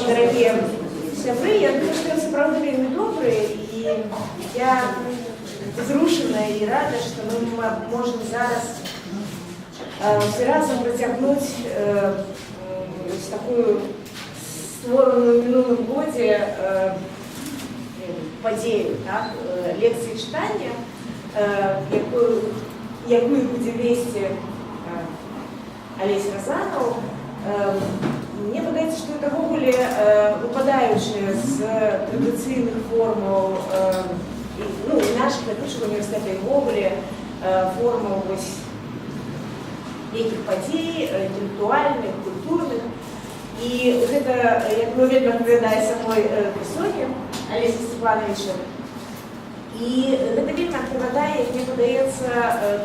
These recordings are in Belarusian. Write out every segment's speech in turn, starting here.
Дарагія сябры, я думаю, што ён сапраўды вельмі добры, і я зрушана і рада, што мы можам зараз усе разам працягнуць вось такую створаную ў мінулым годзе падзею, так, лекцыі чытання, якую будзе весці Алесь Разанаў. Мне падаецца, што гэта ўвогуле, выпадаючы з традыцыйных формаў і, ну, і нашых Лятучага ўніверсітэта, і ўвогуле формаў вось нейкіх падзей, інтэлектуальных, культурных. І гэта, я думаю, вельмі адпавядае самой персоне Алеся Сцяпанавіча. І гэта вельмі адпавядае, як мне падаецца,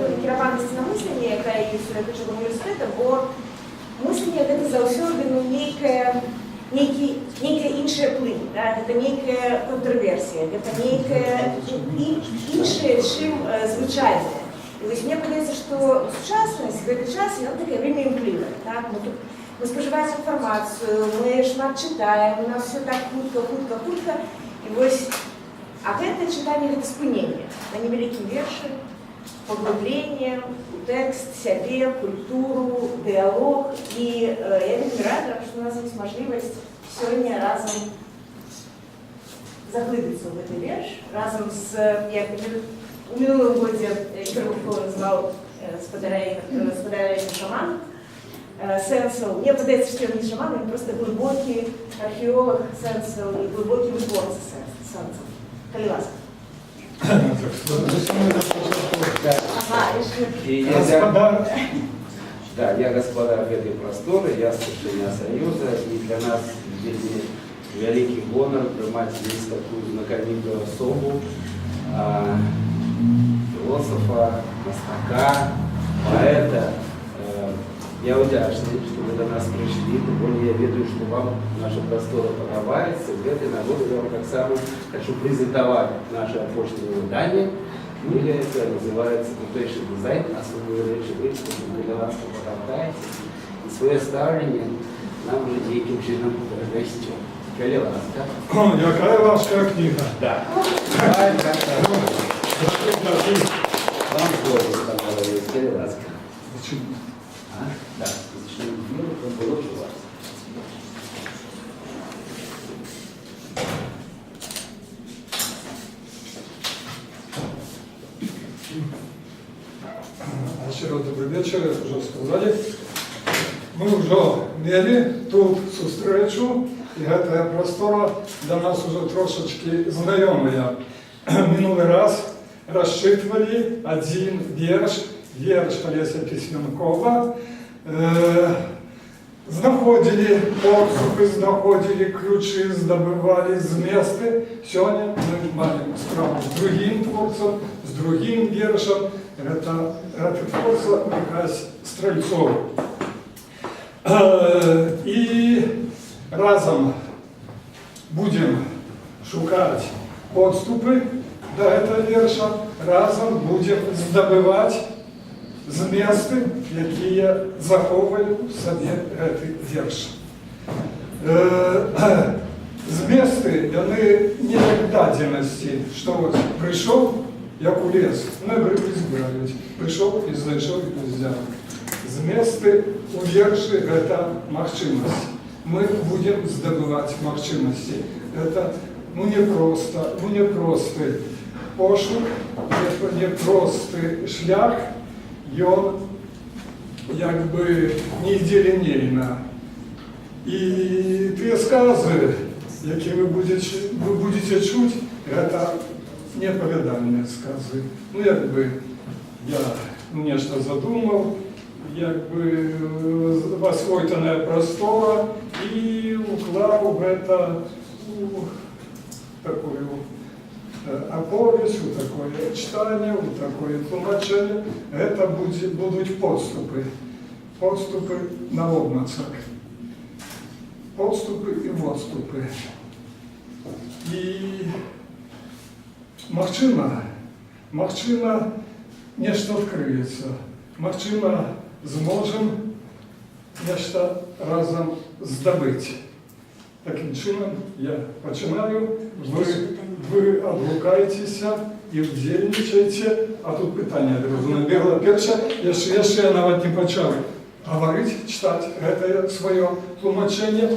той накіраванасці на мысленне, якая ёсць у Лятучага ўніверсітэта, бо мысленне гэта заўсёды, ну, нейкая іншая плынь, да? Гэта нейкая контраверсія, гэта нейкая іншае, чым звычайнае. І вось мне падаецца, што сучаснасць, гэты час, яна такая вельмі імклівая. Так? Мы спажываем інфармацыю, мы шмат чытаем, у нас усё так хутка, хутка, хутка. І вось, а гэтае чытанне — гэта спыненне на невялікім вершы, паглыбленне у тэкст, сябе, культуру, дыялог. І я вельмі рада, што у нас ёсць мажлівасць сёння разам заглыбіцца ў гэты верш, разам з, як у мінулым годзе Ігар Гудкоў назваў спадара шаман сэнсаў. Мне падаецца, што ён не шаман, ён проста глыбокі археолаг сэнсаў і глыбокі вытворца сэнсаў. Калі ласка. Ага, яшчэ. І я, Гаспадар. Да, я гаспадар гэтай прасторы, я старшыня Саюза, і для нас вельмі вялікі гонар прымаць здесь такую знакамітую асобу, філосафа, мастака, паэта. Я ўдзячны, што вы да нас прыйшлі, тым болей я ведаю, што вам наша прастора падабаецца. З гэтай нагоды я вам таксама хочу прэзентаваць наша апошняе выданне. Кніга, якая называецца «Тутэйшы дызайн», асобныя рэчы вы, калі ласка, пагартаеце і сваё стаўленне нам уже нейкім чынам перадасце. Калі ласка. О, якая важкая кніга. Да. Так. Вам слово, спадар, калі ласка. А? Так, зачнем кнігу, каб было чуваць. Яшчэ раз добры вечар, як ужо сказалі. Мы ўжо мелі тут сустрэчу, і гэтая прастора для нас ужо трошачкі знаёмая. Мінулы раз расчытвалі адзін верш, верш Алеся Пісьмянкова. Знаходзілі подступы, знаходзілі ключы, здабывалі зместы. Сёння мы маем справу з другім творцам, з другім вершам. Гэта творца Міхась Стральцоў. І разам будзем шукаць подступы да гэтага верша, разам будзем здабываць зместы, якія захоўвае ў сабе гэты верш. Зместы, яны не як дадзенасці, што вось прыйшоў, як у лес, на грыбы збіраюць, прыйшоў і знайшоў і взяў. Зместы у вершы — гэта магчымасць. Мы будзем здабываць магчымасці. Гэта, ну, не проста, ну, не просты пошук, не просты шлях, ён як бы не ідзе лінейна. І тыя сказы, якія вы будзеце чуць, гэта не апавядальныя сказы. Ну, як бы я нешта задумаў, як бы васхойтаная прастора, і уклаў гэта у такую аповесць, у такое чытанне, у такое тлумачэнне. Гэта будуць подступы. Подступы на обмацак. Подступы і водступы. І магчыма, нешта адкрыецца. Магчыма, зможам нешта разам здабыць. Такім чынам, я пачынаю, вы адгукаецеся і ўдзельнічаеце, а тут пытанне адразу набегла. Першае, яшчэ я нават не пачаў гаварыць, чытаць гэтае сваё тлумачэнне,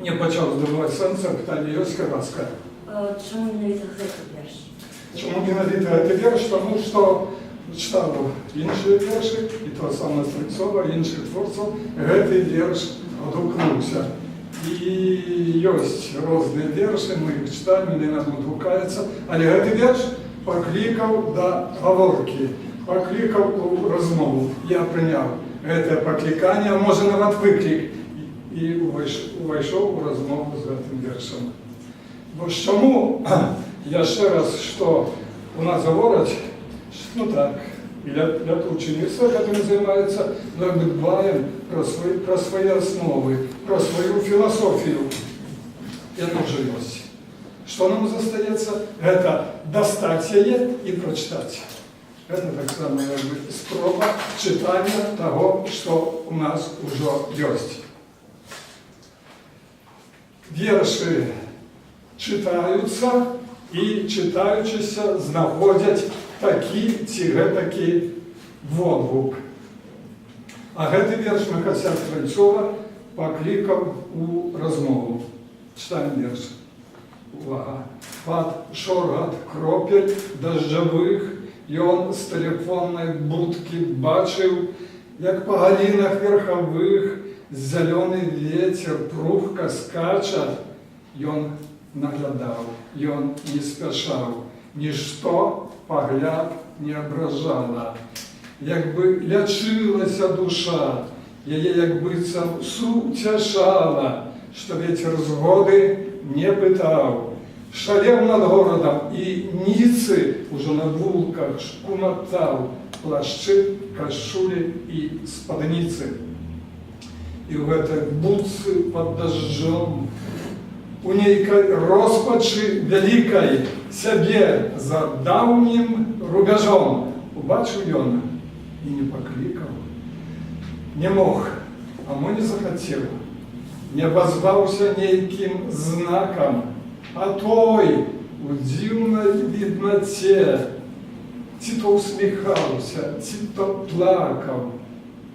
не пачаў здабываць сэнс, а пытанне ёсць, ласка. Чаму менавіта гэты верш? Чаму менавіта гэты верш? Таму што чытаў іншыя вершы, і того самого Стральцова, і іншых творцаў, гэты верш адгукнуўся. І ёсць розныя вершы, мы іх чытаем, яны нам адгукаюцца, але гэты верш паклікаў да гаворкі, паклікаў у размову. Я прыняў гэтае пакліканне, а можа, нават выклік, і увайшоў у размову з гэтым вершам. Бо ж чаму, яшчэ раз, што у нас гавораць, ну так, і лятучы міста, которым займаецца, но мы дбаем пра свае асновы, пра сваю філасофію. Яно ўжо ёсць. Што нам застаецца? Гэта дастаць яе і прачытаць. Гэта таксама як бы спроба чытання таго, што у нас ужо ёсць. Вершы чытаюцца і, чытаючыся, знаходзяць такі ці гэтакі водгук. А гэты верш Михася Стральцова паклікаў у размову. Чытаем верш. Увага. Пад шоргат кропель дажджавых ён з тэлефоннай будкі бачыў, як па галінах верхавых зялёны вецер пругка скача. Ён наглядаў, ён не спяшаў, нішто пагляд не абражала. Як бы лячылася душа, яе як быццам суцяшала, што вецер згоды не пытаў. Шалеў над горадам і ніцы ўжо на вулках шкуматаў плашчы, кашулі і спадніцы. І ў гэтай будцы пад дажджом, у нейкай роспачы вялікай, сябе за даўнім рубяжом убачыў ён і не паклікаў. Не мог, а мо не захацеў, не абазваўся нейкім знакам, а той у дзіўнай віднаце ці то усміхаўся, ці то плакаў.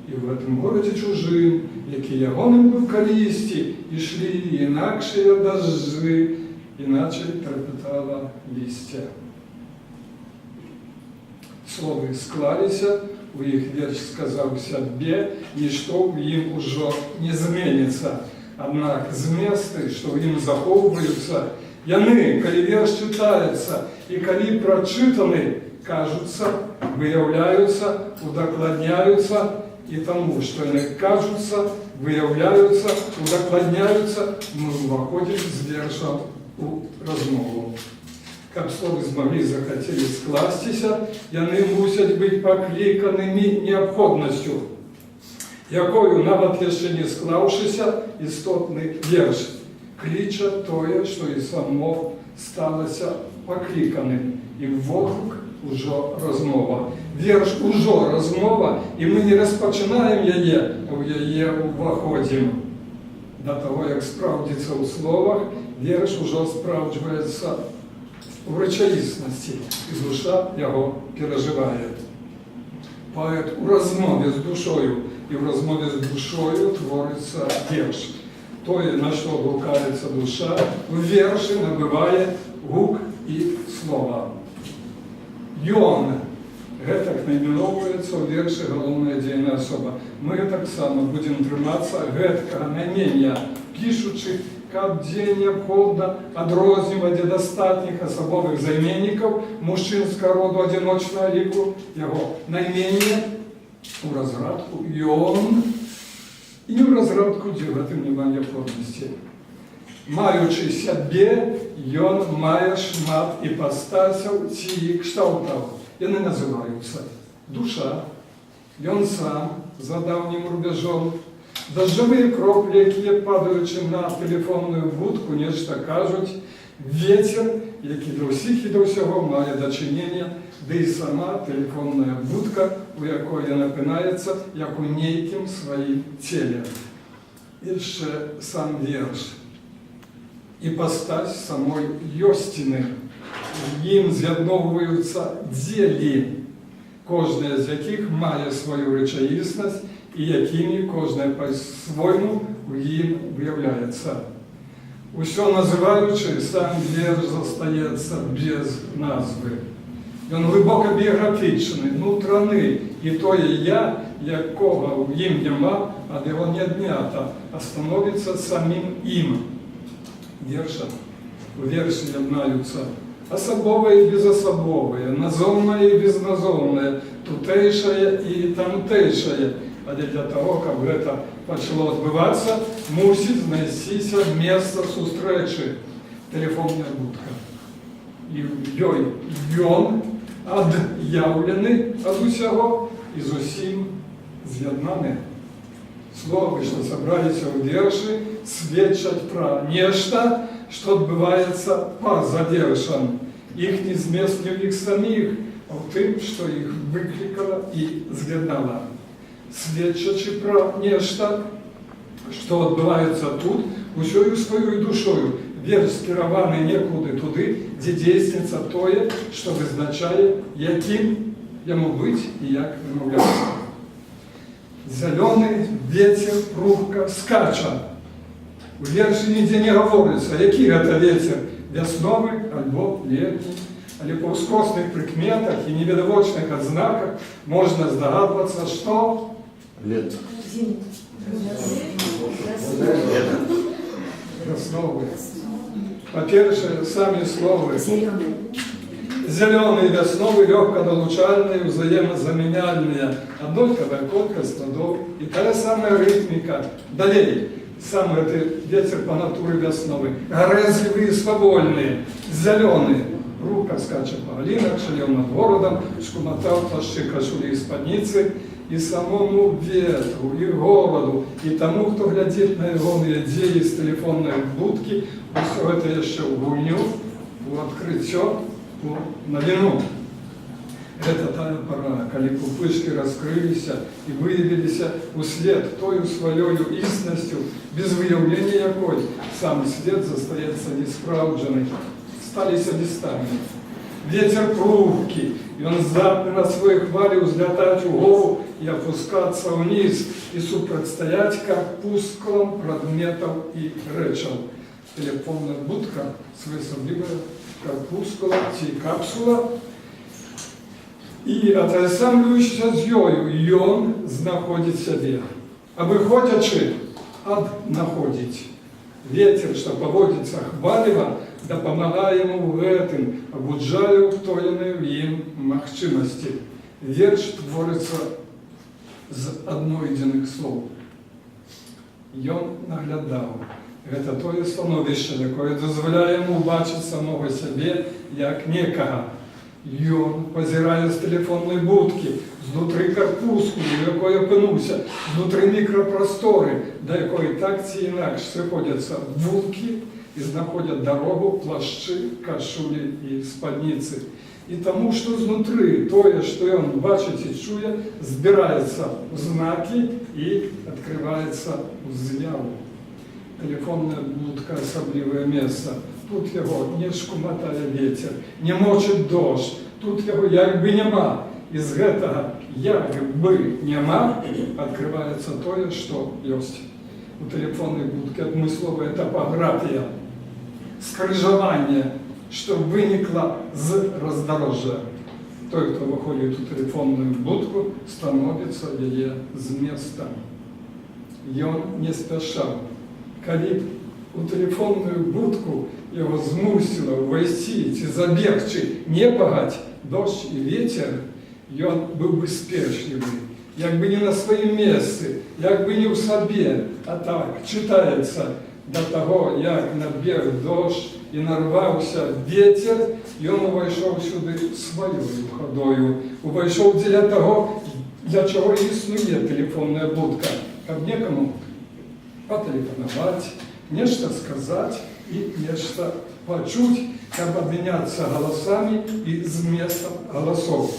І ў гэтым горадзе чужым, які ягоным быў калісьці, ішлі інакшыя дажджы, іначай трапятала лісце. Словы склаліся, у іх верш сказаў сябе, нішто ў ім ужо не зменіцца. Аднак зместы, што ў ім захоўваюцца, яны, калі верш чытаецца і калі прачытаны, кажуцца, выяўляюцца, удакладняюцца, і таму, што яны кажуцца, выяўляюцца, удакладняюцца, мы ўваходзім з вершам у размову. Каб словы змаглі, захацелі скласціся, яны мусяць быць пакліканымі неабходнасцю, якою, нават яшчэ не склаўшыся, істотны верш кліча тое, што і само сталася пакліканым, і водгук ужо размова. Верш ужо размова, і мы не распачынаем яе, а ў яе ўваходзім. Да таго, як спраўдзіцца ў словах, верш ужо спраўджваецца ў рэчаіснасці, і душа яго перажывае. Паэт у размове з душою, і ў размове з душою творыцца верш. Тое, на што гукаецца душа, у вершы набывае гук і слова. Ён — гэтак найменоўваецца ў вершы галоўная дзейная асоба. Мы таксама будзем трымацца гэткага наймення, пішучы, каб дзе неабходна адрозніваць ад астатніх асабовых займеннікаў мужчынскага роду адзіночнага ліку яго найменне у разрадку ён і не ў разрадку, дзе ў гэтым няма неабходнасці. Маючы сябе, ён мае шмат іпастасяў ці кшталтаў. Яны называюцца душа, ён сам за даўнім рубяжом, дажджавыя кроплі, якія, падаючы на тэлефонную будку, нешта кажуць, вецер, які да ўсіх і да ўсяго мае дачыненне, ды і сама тэлефонная будка, у якой ён апынаецца, як у нейкім сваім целе. Яшчэ сам верш. Іпастась самой ёсціны. У ім з'ядноўваюцца дзелі, кожная з якіх мае сваю рэчаіснасць і якімі кожная па-свойму ў ім выяўляецца. Усё называючы, сам верш застаецца без назвы. Ён глыбока біяграфічны, нутраны, і тое «я», якога ў ім няма, ад яго не аднята, а становіцца самім ім. Вершам. У вершы яднаюцца асабовае і безасабовае, назоўнае і безназоўнае, тутэйшае і тамтэйшае. Але для таго, каб гэта пачало адбывацца, мусіць знайсціся месца сустрэчы, тэлефонная будка. І ў ёй ён ад'яўлены ад усяго і з усім з'яднаны. Словы, што сабраліся ў вершы, сведчаць пра нешта, што адбываецца па-за вершам. Іхні змест не ў іх саміх, а ў тым, што іх выклікала і з'яднала. Сведчачы пра нешта, што адбываецца тут, усёю сваёй душою, верш скіраваны некуды туды, дзе дзейсніцца тое, што вызначае, якім яму быць і як вымаўляцца. Зялёны вецер прудка скача. У вершы нідзе не гаворыцца, які гэта вецер, вясновы альбо летні. Але па ўскосных прыкметах і невідавочных адзнаках можна здагадвацца, што Лета. Зіму. Лета. Вясновы. Па-першае, самі словы Зялёны. Зялёны і вясновы лёгка далучальныя, узаемазамяняльныя, аднолькавая колькасць ладоў і тая самая рытміка. Далей, сам гэты вецер па натуры вясновы, гарэзлівы і свавольны, зялёны. Прудка скача па галінах, шалеў над горадам, шкуматаў плашчы, кашулі і спадніцы, і самому ветру, і гораду, і таму, хто глядзіць на ягоныя дзеі з тэлефоннай будкі, усё гэта яшчэ ў гульню, у адкрыццё, у навіну. Гэта тая пара, калі пупышкі раскрыліся і выявіліся ў свет тою сваёю існасцю, без выяўлення якой сам свет застаецца неспраўджаны, сталіся лістамі. Вецер прудкі, ён здатны на сваёй хвалі ўзлятаць угору і апускацца ўніз і супрацьстаяць карпускулам прадметаў і рэчаў. Тэлефонная будка — своеасаблівая карпускула ці капсула, і, атаясамлюючыся з ёю, ён знаходзіць сябе. А выходзячы, аднаходзіць. Вецер, што паводзіцца хваліва, дапамагае яму ў гэтым, абуджае ўтоеныя ў ім магчымасці. Верш творыцца з аднойдзеных слоў. Ён наглядаў. Гэта тое становішча, якое дазваляе яму ўбачыць самога сябе як некага. Ён пазірае з тэлефоннай будкі, знутры карпускулы, у якой апынуўся, знутры мікрапрасторы, да якой так ці інакш сыходзяцца вулкі і знаходзяць дарогу плашчы, кашулі і спадніцы. І таму, што знутры тое, што ён бачыць і чуе, збіраецца ў знакі і адкрываецца ў з'яву. Тэлефонная будка — асаблівае месца. Тут яго не шкуматае вецер, не мочыць дождж, тут яго як бы няма. І з гэтага «як бы няма» адкрываецца тое, што ёсць. У тэлефоннай будкі адмысловая тапаграфія, скрыжаванне, што вынікла з раздарожжа. Той, хто выходзіць у тэлефонную будку, становіцца яе зместам. Ён не спяшаў. Калі б у тэлефонную будку яго змусіла ўвайсці ці забегчы непагадзь, дождж і вецер, ён быў бы спешлівы, як бы не на сваім месцы, як бы не ў сабе, а так чытаецца: да таго, як набег дождж і нарваўся вецер, ён увайшоў сюды сваёю хадою, увайшоў дзеля таго, для чаго існуе тэлефонная будка, каб некаму патэлефанаваць, нешта сказаць і нешта пачуць, каб абмяняцца галасамі і зместам галасоў.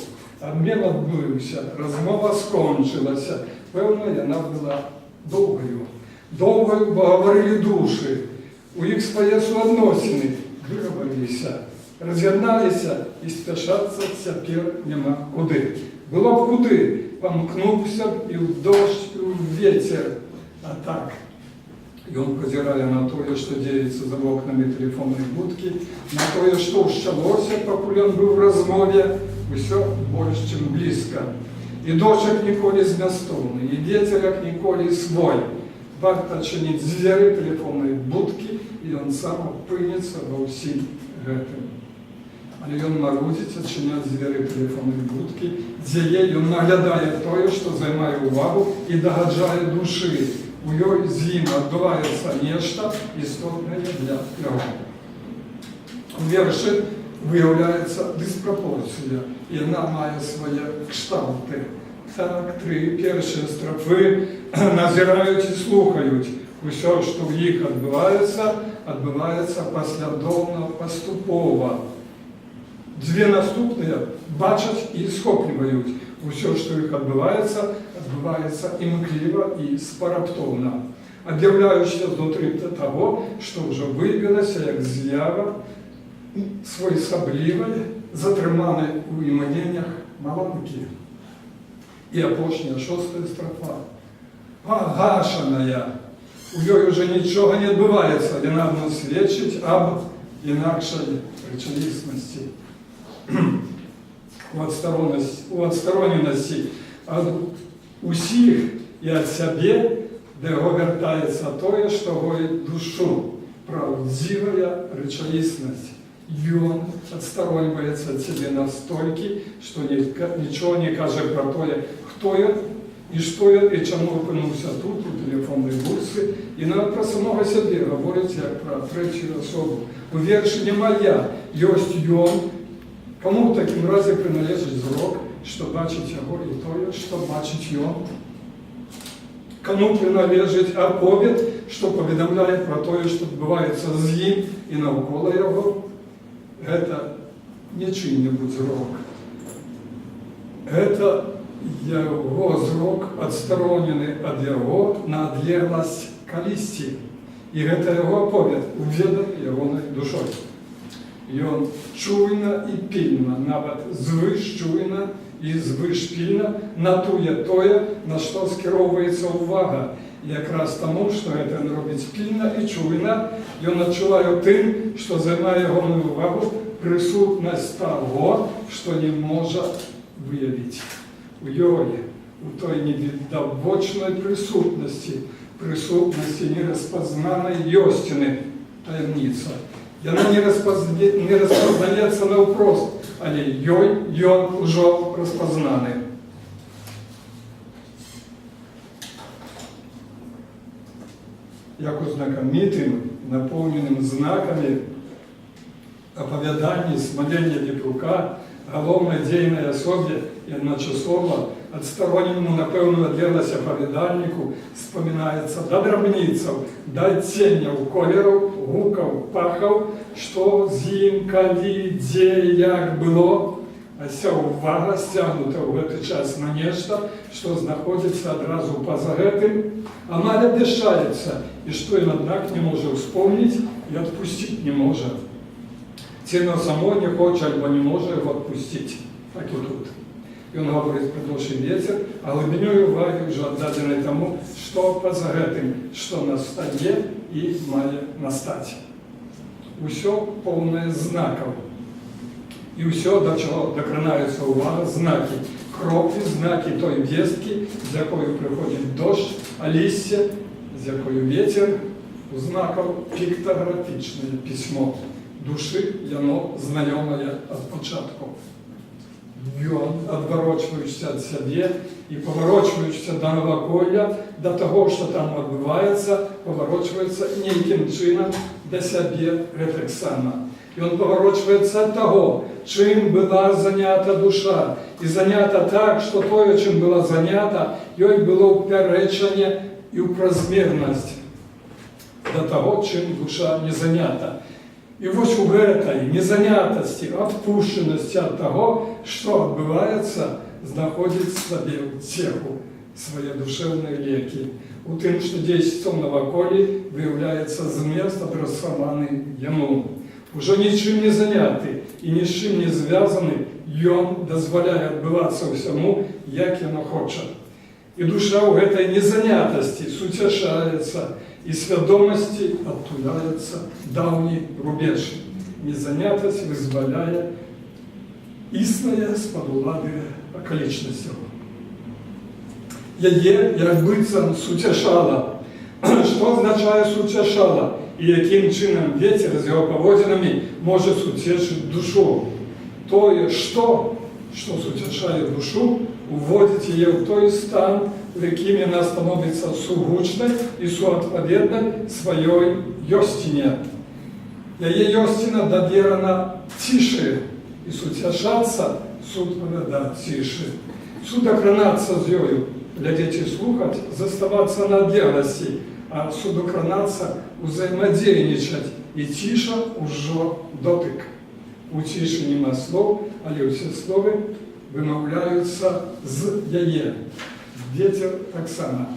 Абмен адбыўся, размова скончылася. Пэўна, яна была доўгаю. Доўгаю, бо гаварылі душы. У іх свае суадносіны вырабіліся, раз'ядналіся, і спяшацца цяпер няма куды. Было б куды, памкнуўся б і ў дождж, і ў вецер. А так, ён пазірае на тое, што дзеецца за вокнамі тэлефоннай будкі, на тое, што ўшчалося, пакуль ён быў у размове, усё больш, чым блізка. І дождж як ніколі змястоўны, і вецер як ніколі свой. Варта адчыніць дзверы тэлефоннай будкі, і ён сам апынецца ва ўсім гэтым. Але ён марудзіць адчыняць дзверы тэлефоннай будкі, дзе яе ён наглядае тое, што займае ўвагу і дагаджае душы. У ёй з ім адбываецца нешта істотнае для яго. У вершы выяўляецца дыспрапорцыя, і яна мае свае кшталты. Так, тры першыя страфы назіраюць і слухаюць. Усё, што ў іх адбываецца, адбываецца паслядоўна, паступова. Дзве наступныя бачаць і схопліваюць. Усё, што ў іх адбываецца, адбываецца імкліва і спараптоўна, аб'яўляючыся знутры таго, што ўжо выявілася як з'ява своеасаблівай, затрыманай у імгненнях маланкі. І апошняя, шостая страфа. Пагашаная. У ёй ужо нічога не адбываецца, яна адно сведчыць аб інакшай рэчаіснасці. У адстароненасці ад усіх і ад сябе да яго вяртаецца тое, што гоіць душу, праўдзівая рэчаіснасць. Ён адстароньваецца ад сябе настолькі, што нічога не кажа пра тое, хто ён і што ён і чаму апынуўся тут, у тэлефоннай будцы, і нават пра самога сябе гаворыць як пра трэцюю асобу. У вершы няма «я», ёсць ён. Каму ў такім разе прыналежыць зрок, што бачыць яго, і тое, што бачыць ён? Каму прыналежыць аповед, што паведамляе пра тое, што адбываецца з ім і наўкола яго? Гэта не чый-небудзь зрок. Гэта яго зрок, адстаронены ад яго на адлегласць калісьці. І гэта яго аповед, уведаны ягонай душой. Ён чуйна і пільна, нават звышчуйна і звышпільна натуе тое, на што скіроўваецца ўвага. І якраз таму, што гэта ён робіць пільна і чуйна, ён адчувае ў тым, што займае ягоную увагу, прысутнасць таго, што не можа выявіць. У ёй, у той невідавочнай прысутнасці, прысутнасці нераспазнанай ёсціны таямніца. Яна не распазнаецца наўпрост, але ёй ён ужо распазнаны. Як у знакамітым, напоўненым знакамі апавяданні «Смаленне вепрука», галоўнай дзейнай асобе і адначасова адстароненаму на пэўную адлегласць апавядальніку спамінаецца да драбніцаў, да адценняў колераў, гукаў, пахаў, што з ім, калі, дзе, як было. А вся ўвага сцягнута ў гэты час на нешта, што знаходзіцца адразу па-за гэтым, амаль абвяшчаецца, і што ён, аднак, не можа ўспомніць і адпусціць не можа. Ці яно само не хоча альбо не можа яго адпусціць. Так і тут. Ён гаворыць пра дождж і вецер, а глыбінёй увагі ўжо аддадзенай таму, што па-за гэтым, што настае і мае настаць. Усё поўнае знакаў. І ўсё, да чаго дакранаецца ўвага, знакі. Кроплі, знакі той весткі, з якою прыходзіць дождж, а лісце, з якою вецер, у знакаў піктаграфічнае пісьмо. Душы яно знаёмае ад пачатку. Ён, адварочваючыся ад сябе і паварочваючыся да наваколля, да таго, што там адбываецца, паварочваецца нейкім чынам да сябе гэтаксама. Ён паварочваецца ад таго, чым была занята душа, і занята так, што тое, чым была занята, ёй было ў пярэчанне і ў празмернасць да таго, чым душа не занята. І вось у гэтай незанятасці, адпушчанасці ад таго, што адбываецца, знаходзіць сабе ўцеху. свае душэўныя лекі. У тым, што дзейсціцца ў наваколлі, выяўляецца змест, адрасаваны яму. Ужо нічым не заняты і ні з чым не звязаны, ён дазваляе адбывацца ўсяму, як яно хоча. І душа ў гэтай незанятасці суцяшаецца, і свядомасці адтуляецца даўні рубеж. Незанятасць вызваляе існае з-пад улады акалічнасцяў. Яе як быццам суцяшала. Што азначае «суцяшала» і якім чынам вецер з яго паводзінамі можа суцешыць душу? Тое, што суцяшае душу, уводзіць яе ў той стан, у якім яна становіцца сугучнай і суадпаведнай сваёй ёсціне. Яе ёсціна даверана цішы, і суцяшацца супавяда цішы. Судакранацца з ёю, глядзець і слухаць, заставацца на адлегласці, а судакранацца — узаемадзейнічаць, і ціша ўжо дотык. У цішы няма слоў, але ўсе словы вымаўляюцца з яе. Вецер таксама.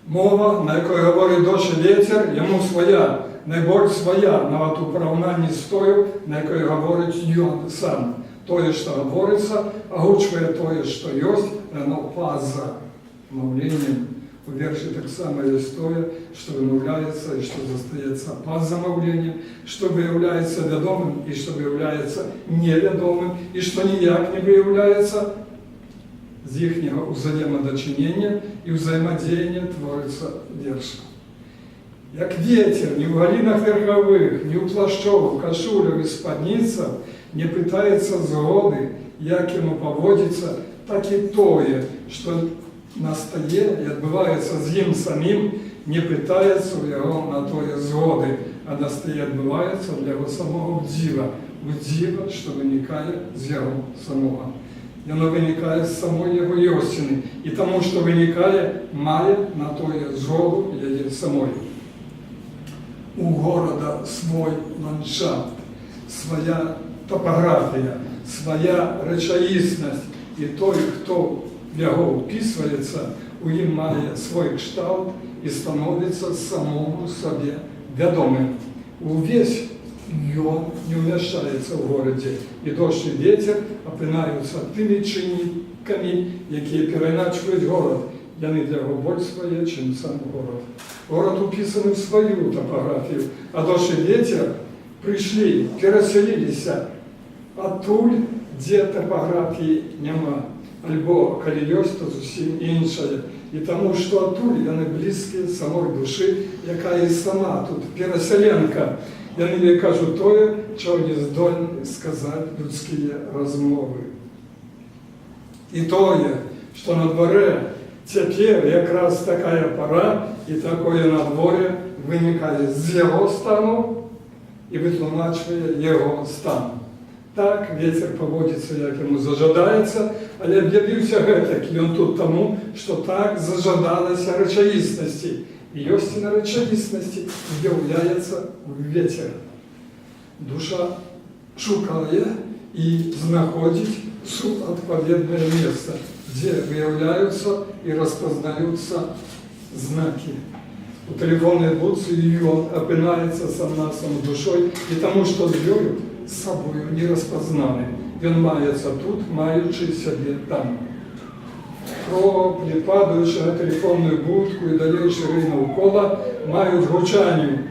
Мова, на якой гаворыць дождж і вецер, яму свая, найбольш свая, нават у параўнанні з тою, на якой гаворыць ён сам. Тое, што гаворыцца, агучвае тое, што ёсць, яно па-за маўленнем. У вершы таксама ёсць тое, што вымаўляецца і што застаецца па-за маўленнем, што выяўляецца вядомым і што выяўляецца невядомым, і што ніяк не выяўляецца. З іхняга ўзаемадачынення і ўзаемадзеяння творыцца верш. Як вецер ні ў галінах верхавых, ні ў плашчоў, кашуляў і спадніцах не пытаецца згоды, як яму паводзіцца, так і тое, што настае і адбываецца з ім самім, не пытаецца ў яго на тое згоды, а настае, адбываецца для яго самога ў дзіва, у дзіва, што вынікае з яго самога. Яно вынікае з самой яго ёсціны, і таму, што вынікае, мае на тое згоду яе самой. У горада свой ландшафт, свая тапаграфія, свая рэчаіснасць, і той, хто в яго ўпісваецца, у ім мае свой кшталт і становіцца самому сабе вядомым. Увесь ён не ўмяшчаецца ў горадзе, і дождж і вецер апынаюцца тымі чыннікамі, якія перайначваюць горад. Яны для яго больш свае, чым сам горад. Горад упісаны ў сваю тапаграфію, а дождж і вецер прыйшлі, перасяліліся адтуль, дзе тапаграфіі няма. Альбо калі ёсць, то зусім іншая. І таму, што адтуль, яны блізкія самой душы, якая і сама тут перасяленка. Яны ёй кажуць тое, чаго не здольны сказаць людскія размовы. І тое, што на дварэ цяпер якраз такая пара і такое надвор'е, вынікае з яго стану і вытлумачвае яго стан. Так, вецер паводзіцца, як яму зажадаецца, але аб'явіўся гэтак ён тут таму, што так зажадалася рэчаіснасці. І ёсціна рэчаіснасці з'яўляецца вецер. Душа шукае і знаходзіць суадпаведнае месца, дзе выяўляюцца і распазнаюцца знакі. У тэлефоннай будцы ён апынаецца сам на сам з душой і таму, што з ёю сабою не распазнаны. Ён маецца тут, маючы сябе там. Кроплі, падаючы на тэлефонную будку і далей шырэй наўкола, маюць гучанне.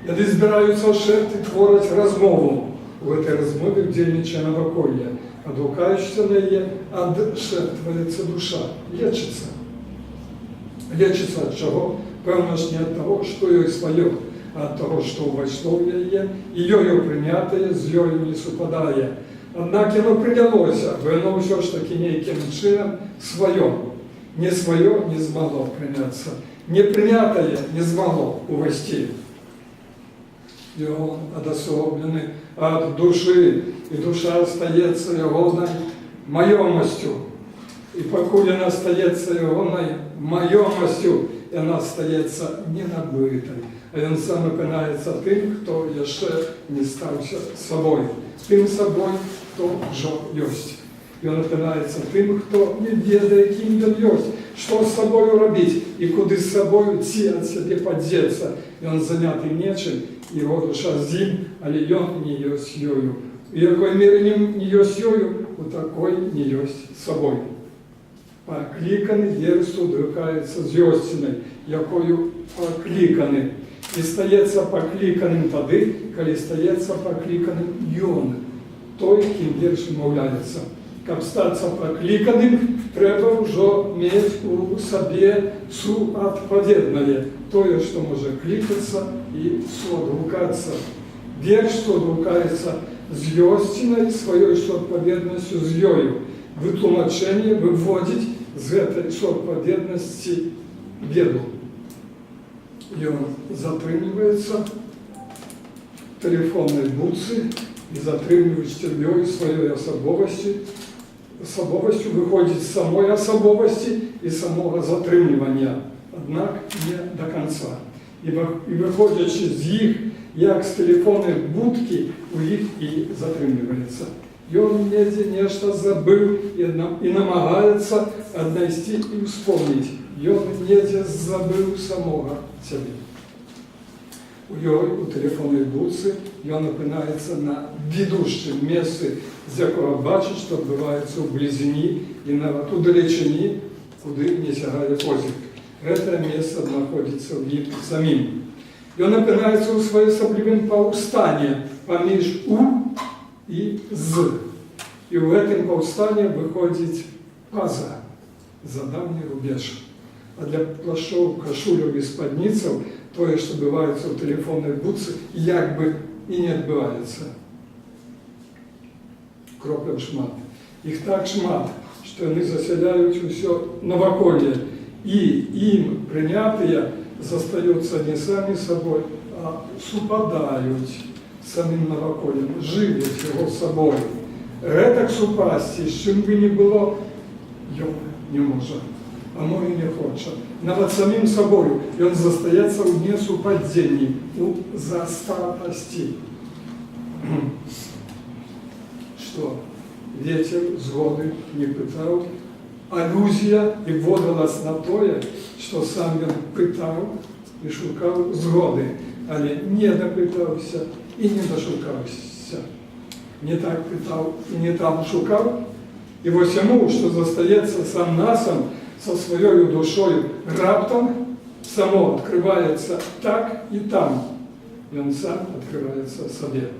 Яны збіраюцца ў шэпт і твораць размову. У гэтай размове ўдзельнічае наваколле. Адгукаючыся на яе, адшэптваецца душа, лечыцца. Лечыцца ад чаго? Пэўна ж, не ад таго, што ёй сваё, а ад таго, што ўвайшло ў яе, і ёю прынятае з ёю не супадае. Аднак яно прынялося, бо яно ўсё ж такі нейкім чынам сваё. Не сваё не змагло прыняцца. Не прынятае не змагло увайсці. Ён адасоблены ад душы, і душа стаецца ягонай маёмасцю. І пакуль яна стаецца ягонай маёмасцю, яна стаецца ненабытай. А ён сам апынаецца тым, хто яшчэ не стаўся сабой. Тым сабой, хто ўжо ёсць. Ён апынаецца тым, хто не ведае, кім ён ёсць, што з сабою рабіць і куды з сабою ці ад сябе падзецца. Ён заняты нечым, яго душа з ім, але ён не ёсць ёю. У якой меры не ёсць ёю, у такой не ёсць сабой. Пакліканы верш сутыкаецца з ёсцінай, якою пакліканы. І стаецца пакліканым тады, калі стаецца пакліканым ён, той, кім верш вымаўляецца. Каб стацца пакліканым, трэба ўжо мець у сабе суадпаведнае, тое, што можа клікацца і суадгукацца. Верш суадгукаецца з ёсцінай, сваёй суадпаведнасцю з ёю. Вытлумачэнне выводзіць з гэтай суадпаведнасці беду. Ён затрымліваецца в тэлефоннай будцы і, затрымліваючы ёй сваёй асабовасцю, выходзіць з самой асабовасці і самога затрымлівання, аднак не да канца. І выходзячы з іх, як з тэлефоннай будкі, у іх і затрымліваецца. Ён недзе нешта забыў і намагаецца аднайсці і ўспомніць. Ён недзе забыў самога сябе. У ёй, у тэлефоннай будцы, ён апынаецца на відушчым месцы, з якога бачыць, што адбываецца ў блізіні і нават у далечыні, куды не сягае позірк. Гэтае месца знаходзіцца ў ім самім. Ён апынаецца ў своеасаблівым паўстане паміж у і з. І ў гэтым паўстане выходзіць па-за за даўні рубеж. А для плашчоў, кашуляў і спадніцаў тое, што адбываецца ў тэлефоннай будцы, як бы і не адбываецца. Кропляў шмат. Іх так шмат, што яны засяляюць усё наваколле. І ім прынятыя застаюцца не самі сабой, а супадаюць з самім наваколлем, жывяць яго сабою. Гэтак супасці, з чым бы ні было, ён не можа, а мо і не хоча. Нават самім сабою ён застаецца ў несупадзенні, у застатасці. Што вецер згоды не пытаў, алюзія і водгалас на тое, што сам ён пытаў і шукаў згоды, але не дапытаўся і не дашукаўся. Не так пытаў і не там шукаў. І вось яму, што застаецца сам насам са сваёю душою, раптам само адкрываецца так і там. Ён сам адкрываецца сабе.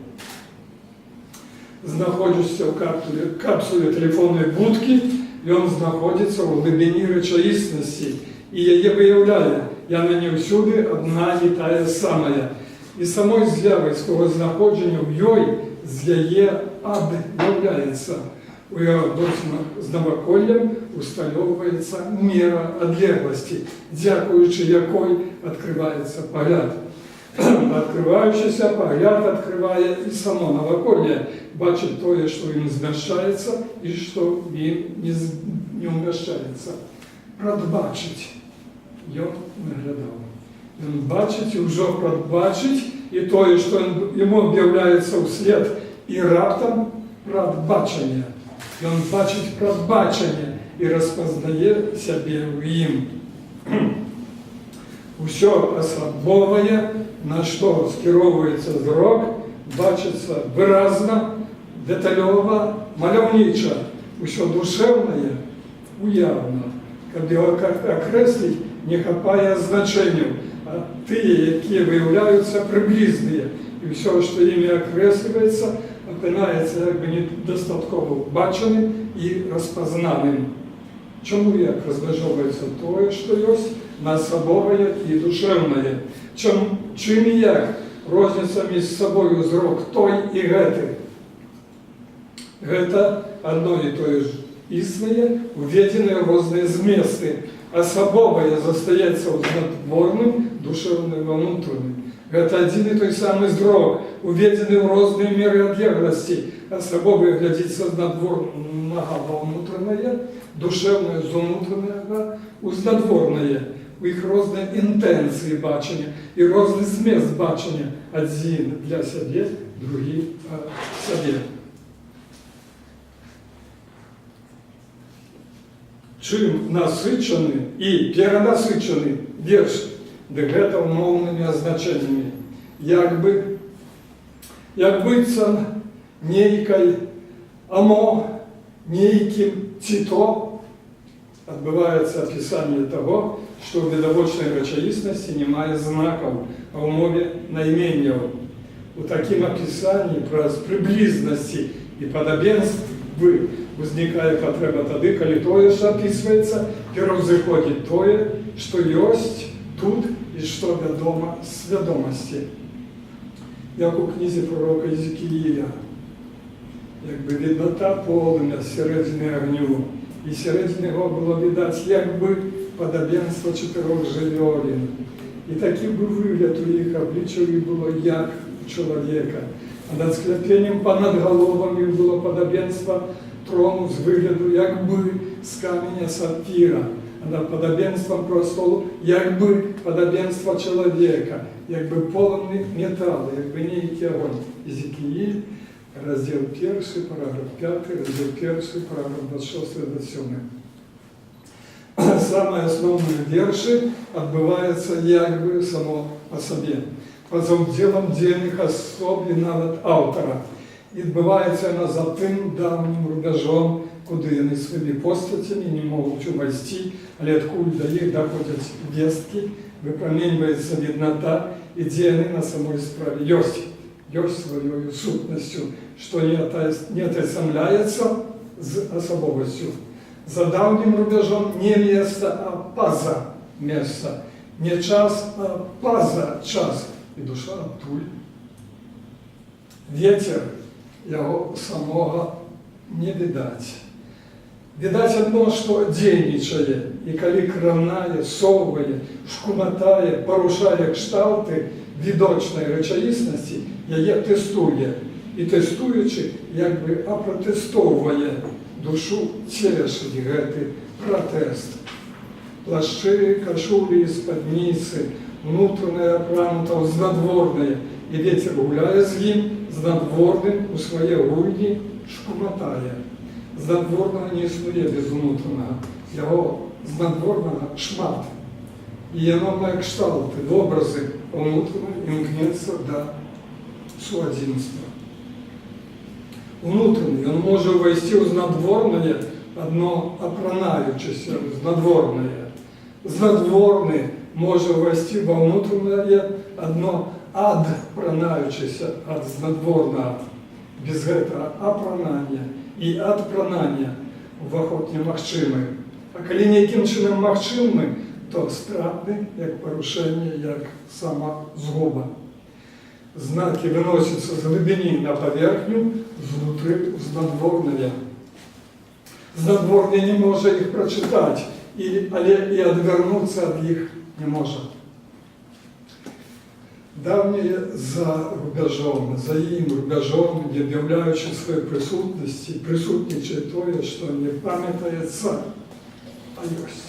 Знаходзішся ў капсуле тэлефоннай будкі, ён знаходзіцца ў глыбіні рэчаіснасці і яе выяўляе. Яна не ўсюды адна і тая самая. І самой з'явай свого знаходжання ў ёй з яе ад'яўляецца. У яго адносінах з наваколлем усталёўваецца мера адлегласці, дзякуючы якой адкрываецца пагляд. Адкрываючыся пагляд адкрывае і само наваколле, бачыць тое, што ў ім змяшчаецца і што ў ім не ўмяшчаецца. Прадбачыць ён наглядаў. Ён бачыць і ўжо прадбачыць і тое, што яму аб'яўляецца ўслед, і раптам прадбачанне. Ён бачыць прадбачанне і распазнае сябе ў ім. Усё асабовае, на што скіроўваецца зрок, бачыцца выразна, дэталёва, маляўніча. Усё душэўнае уяўна. Каб яго акрэсліць, не хапае значэнняў, а тыя, якія выяўляюцца, прыблізныя, і ўсё, што імі акрэсліваецца, апынаецца як бы недастаткова бачаным і распазнаным. Чаму, як размяжоўваецца тое, што ёсць, на асабовае і душэўнае? Чым і як розніцца між сабою зрок той і гэты? Гэта адно і тое ж існае, уведзеныя ў розныя зместы. Асабовае застаецца ў знадворным, душэўным ва ўнутраным. Гэта адзін і той самы зрок, уведзены ў розныя меры адлегласці. Асабовае глядзіцца з надворнага ва ўнутранае, душэўнае з унутранага у знадворнае. У іх розныя інтэнцыі бачання і розны змест бачання. Адзін для сябе, другі сабе. Чым насычаны і перанасычаны верш, дык гэта умоўнымі азначэннямі. Як бы, як быццам, нейкай, амо, нейкім, ці то адбываецца апісанне таго, што ў відавочнай рэчаіснасці не мае знакаў, а ў мове найменняў. У такім апісанні праз прыблізнасці і падабенствы узнікае патрэба тады, калі тое, што апісваецца, пераўзыходзіць тое, што ёсць тут і што вядома свядомасці. Як у кнізе пророка Езекіїля, якби виднота полымя з середини огню, і середини його було видать, якби подобенство чотирьох живьолин. І такий був вигляд у їх обличчя було, як у чоловіка. А над склепінням понад головами було подобенство трону з вигляду, якби з каменя сапфіра, а над подобенством престолу, якби подобенство чоловіка, якби полумний метал, якби нейкий огонь. Езекіїль, раздзел 1, параграф 5, раздзел 1, параграф 26, 27. Самае асноўнае ў вершы адбываецца як бы само па сабе, па-за ўдзелам дзейных асоб і нават аўтара. І адбываецца яна за тым даўнім рубяжом, куды яны сваімі постацямі не могуць увайсці, але адкуль да іх даходзяць весткі, выпраменьваецца відната, і дзе яны на самой справе ёсць, ёсць сваёю сутнасцю, што не атаясамляецца з асабовасцю. За даўнім рубяжом не месца, а па-за месца. Не час, а па-за час. І душа адтуль. Вецер, яго самога не відаць. Відаць адно, што дзейнічае, і калі кранае, совае, шкуматае, парушае кшталты відочнай рэчаіснасці, яе тэстуе. І тэстуючы, як бы апратэстоўвае. Душу цешыць гэты пратэст. Плашчы, кашулі і спадніцы, унутранае апранута ў знадворнае, і вецер гуляе з ім, з надворным, у свае гульні шкуматае. Знадворнага не існуе без унутранага, яго знадворнага шмат. І яно мае кшталты, вобразы, а унутранае імкнецца да суадзінства. Унутраны, ён можа ўвайсці ў знадворнае, адно апранаючыся ў знадворнае. Знадворны можа ўвайсці ва ўнутранае, адно адпранаючыся ад знадворнага. Без гэтага апранання і адпранання уваход немагчымы. А калі нейкім чынам магчымы, то стратны, як парушэнне, як самазгуба. Знакі выносяцца з глыбіні на паверхню, знутры ў знадворнае. Знадворны не можа іх прачытаць, але і адвярнуцца ад іх не можа. Даўняе за рубяжом, за ім рубяжом, не аб'яўляючы сваёй прысутнасці, прысутнічае тое, што не памятаецца, а ёсць.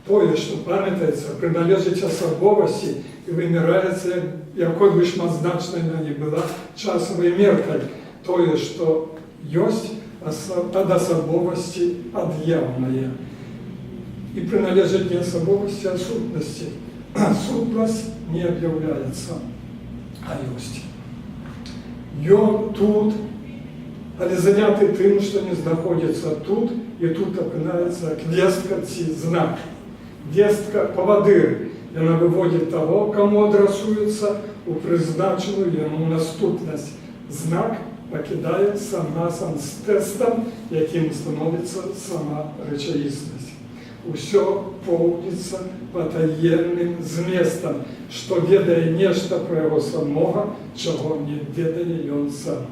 Тое, што памятаецца, прыналежыць асабовасці і вымяраецца, якой бы шматзначнай яна ні была, часавай меркай. Тое, што ёсць, ад асабовасці ад'яўнае. І прыналежыць не асабовасці, а сутнасці. Сутнасць не аб'яўляецца, а ёсць. Ён тут, але заняты тым, што не знаходзіцца тут, і тут апынаецца вестка ці знак. Вестка — павадыр, яна выводзіць таго, каму адрасуецца, у прызначаную яму наступнасць. Знак пакідае сам-насам з тэстам, якім становіцца сама рэчаіснасць. Усё поўніцца патаемным зместам, што ведае нешта пра яго самога, чаго не ведае ён сам.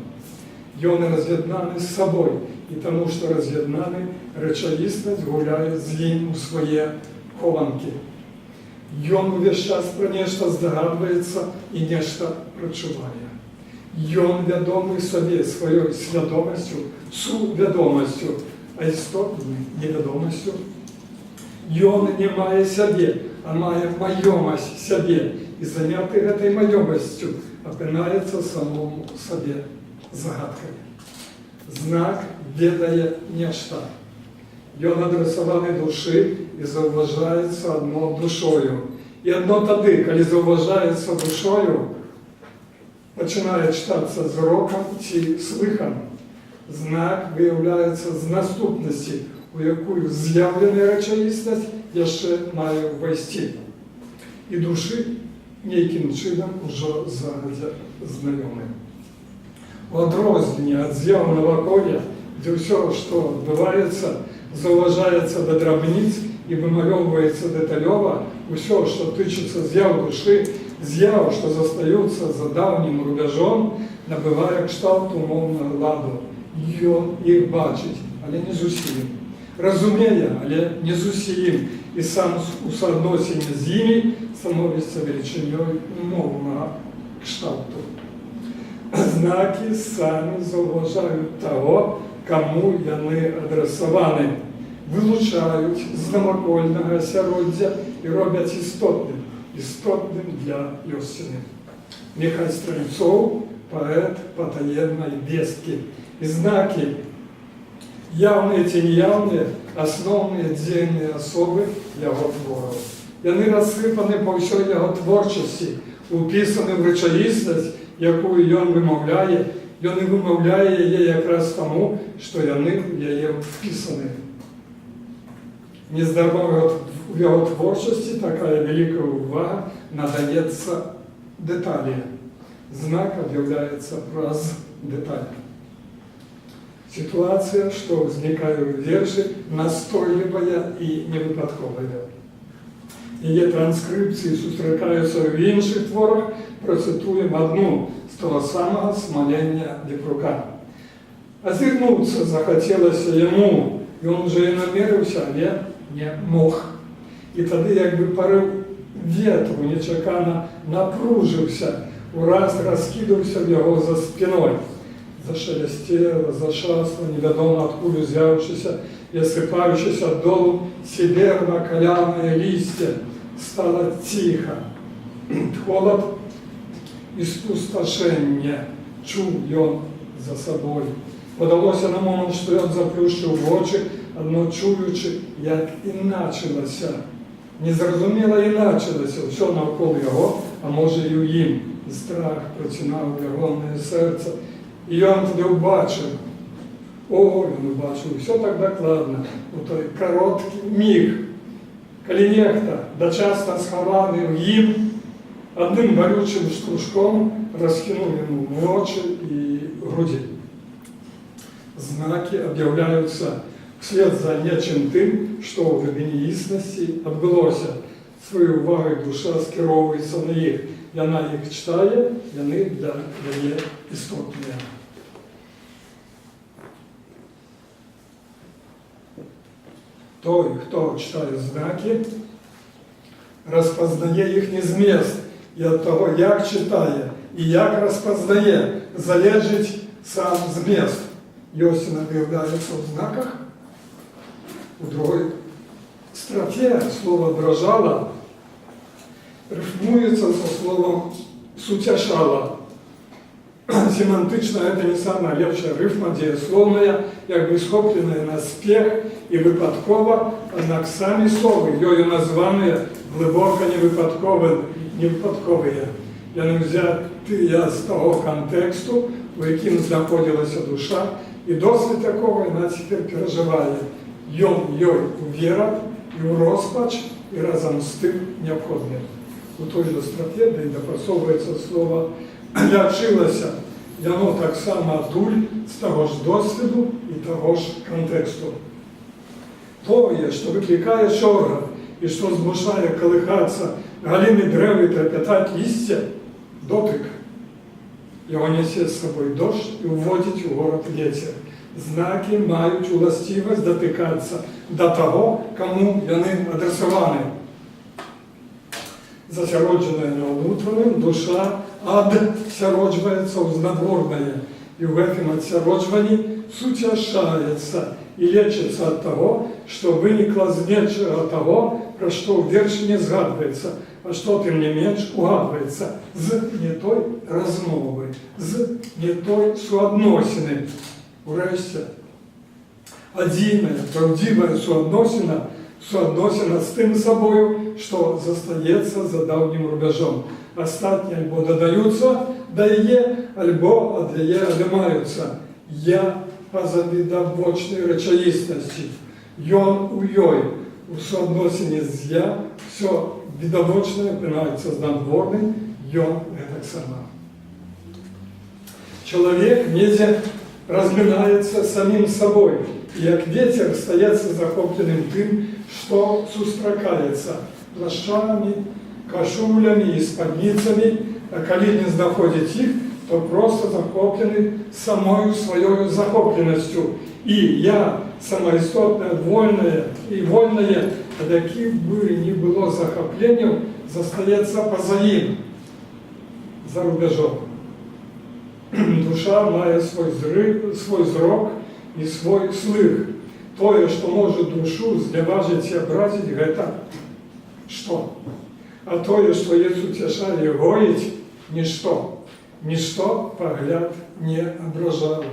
Ён раз'яднаны з сабой, і таму, што раз'яднаны, рэчаіснасць гуляе з ім у свае хованкі. Ён увесь час пра нешта здагадваецца і нешта прачувае. Ён вядомы сабе сваёй свядомасцю, сувядомасцю, а істотнай невядомасцю. Ён не мае сябе, а мае маёмасць сябе, і заняты гэтай маёмасцю апынаецца самому сабе загадкай. Знак ведае нешта. Ён адрасаваны душы і заўважаецца адно душою. І адно тады, калі заўважаецца душою, пачынае чытацца зрокам ці слыхам. Знак выяўляецца з наступнасці, у якую з'яўленая рэчаіснасць яшчэ мае ўвайсці. І душы нейкім чынам ужо загадзя знаёмы. У адрозненне ад з'яў наваколля, дзе ўсё, што адбываецца, заўважаецца да драбніц і вымалёўваецца дэталёва, усё, што тычыцца з'яў душы, з'яў, што застаюцца за даўнім рубяжом, набывае кшталт умоўнага ладу. Ён іх бачыць, але не зусім. Разумее, але не зусім. І сам у суадносіне з імі становіцца велічынёй умоўнага кшталту. Знакі самі заўважаюць таго, каму яны адрасаваны, вылучаюць з навакольнага асяроддзя і робяць істотным, істотным для ёсціны. Міхась Стральцоў — паэт патаемнай весткі. І знакі, яўныя ці неяўныя, асноўныя дзейныя асобы яго твораў. Яны рассыпаны па ўсёй яго творчасці, упісаны ў рэчаіснасць, якую ён вымаўляе, ён і вымаўляе яе якраз таму, што яны ў яе впісаны. Нездарма ў яго творчасці такая вялікая ўвага надаецца дэталі. Знак аб'яўляецца праз дэталь. Сітуацыя, што ўзнікае ў вершы, настойлівая і невыпадковая. Яе транскрыпцыі сустракаюцца ў іншых творах, працытуем адну з таго самага «Смалення вепрука». Азірнуцца захацелася яму, ён ужо і намерыўся, але не мог. І тады як бы парыў ветру нечакана напружыўся, ураз раскідаўся ў яго за спіной. Зашалясцела, зашасла, невядома адкуль узяўшыся і асыпаючыся долу сіберна-калянае лісце. Стала ціха. Холад і спусташэнне чуў ён за сабой. Падалося на момант, што ён заплюшчыў вочы, адно чуючы, як іначылася. Незразумела іначылася ўсё наўкол яго, а можа, і ў ім. І страх працінаў ягонае сэрца. І ён тады ўбачыў, о, ён убачыў усё так дакладна, у той кароткі міг, калі нехта, дачасна схаваны ў ім, адным балючым штуршком расхінуў яму вочы і грудзі. Знакі аб'яўляюцца вслед за нечым тым, што ў глыбіні існасці адбылося. Сваёй увагай душа скіроўваецца на іх. Яна іх чытае, яны для яе істотныя. Той, хто чытае знакі, распазнае іхні змест. І ад таго, як чытае і як распазнае, залежыць сам змест. Ёсцін аб'яўляецца ў знаках. У другой страфе слова «дрожала» рыфмуецца са словам «суцяшала». Семантычна гэта не самая лепшая рыфма, дзеяслоўная, як бы схопленая на спех і выпадкова, аднак самі словы, ёю названыя, глыбока невыпадковыя. Яны ўзятыя з таго кантэксту, у якім знаходзілася душа, і досвед якога яна цяпер перажывае. Ён ёй у верах і ў роспач, і разам з тым неабходны. У той жа страфе, дзе і дапрацоўваецца слова «лячылася», яно таксама адтуль, з таго ж досведу і таго ж кантэксту. Тое, што выклікае чоргат і што змушае калыхацца галіны дрэў і трапятаць лісце, дотык. Яго нясе з сабой дождж і ўводзіць у горад вецер. Знакі маюць уласцівасць датыкацца да таго, каму яны адрасаваны. Засяроджаная на ўнутраным, душа адсяроджваецца ў знадворнае, і ў гэтым адсяроджванні суцяшаецца і лечыцца ад таго, што вынікла з нечага таго, пра што ў вершы не згадваецца, а што тым не менш угадваецца з не той размовы, з не той суадносіны. Урэшце, Адзіная праўдзівая суадносіна — суадносіна з тым сабою, што застаецца за даўнім рубяжом. Астатнія альбо дадаюцца да яе, альбо ад яе адымаюцца. Я па-за відавочнай рэчаіснасці. Ён у ёй, у суадносіне з я, усё відавочнае апынаецца знадворным, ён гэтаксама. Чалавек недзе размінаецца з самім сабой, і, як вецер, стаецца захопленым тым, што сустракаецца: плашчамі, кашулямі і спадніцамі, а калі не знаходзіць іх, то проста захоплены самою сваёю захопленасцю. І я, самаістотнае, вольнае і вольнае, ад якіх бы ні было захапленняў, застаецца па-за ім, за рубяжом. Душа мае свой зрок і свой слых. Тое, што можа душу зняважыць і абразіць, гэта што? А тое, што яе суцяшае і гоіць, нішто. Нішто пагляд не абражала.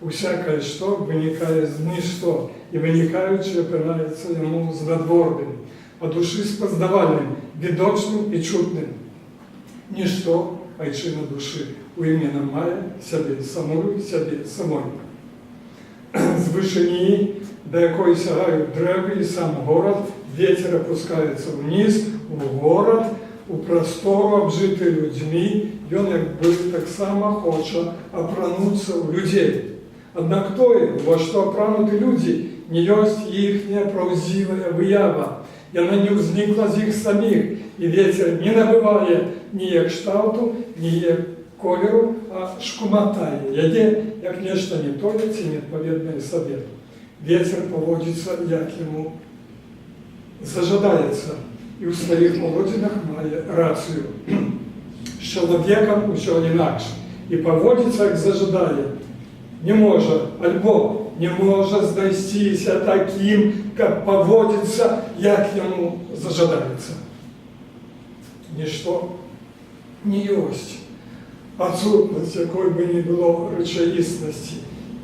Усякае што вынікае з нішто, і, вынікаючы, апынаецца яму знадворным, а душы спазнавальным, відочным і чутным. Нішто айчына душы, у ім яна мае сябе самую, сябе самой. З вышыні, да якой сягаюць дрэвы і сам горад, вецер апускаецца ўніз, у горад, у прастору, абжыты людзьмі, ён як бы таксама хоча апрануцца ў людзей. Аднак тое, во што апрануты людзі, не ёсць іхняя праўдзівая выява. Яна не ўзнікла з іх саміх, і вецер не набывае ні яе кшталту, ні яе колеру, а шкуматае яе, як нешта не тое ці неадпаведнае сабе. Вецер паводзіцца, як яму зажадаецца, і ў сваіх паводзінах мае рацыю. З чалавекам усё інакш. І паводзіцца, як зажадае, не можа, альбо не можа знайсціся такім, каб паводзіцца, як яму зажадаецца. Нішто не ёсць адсутнасць якой бы ні было рэчаіснасці,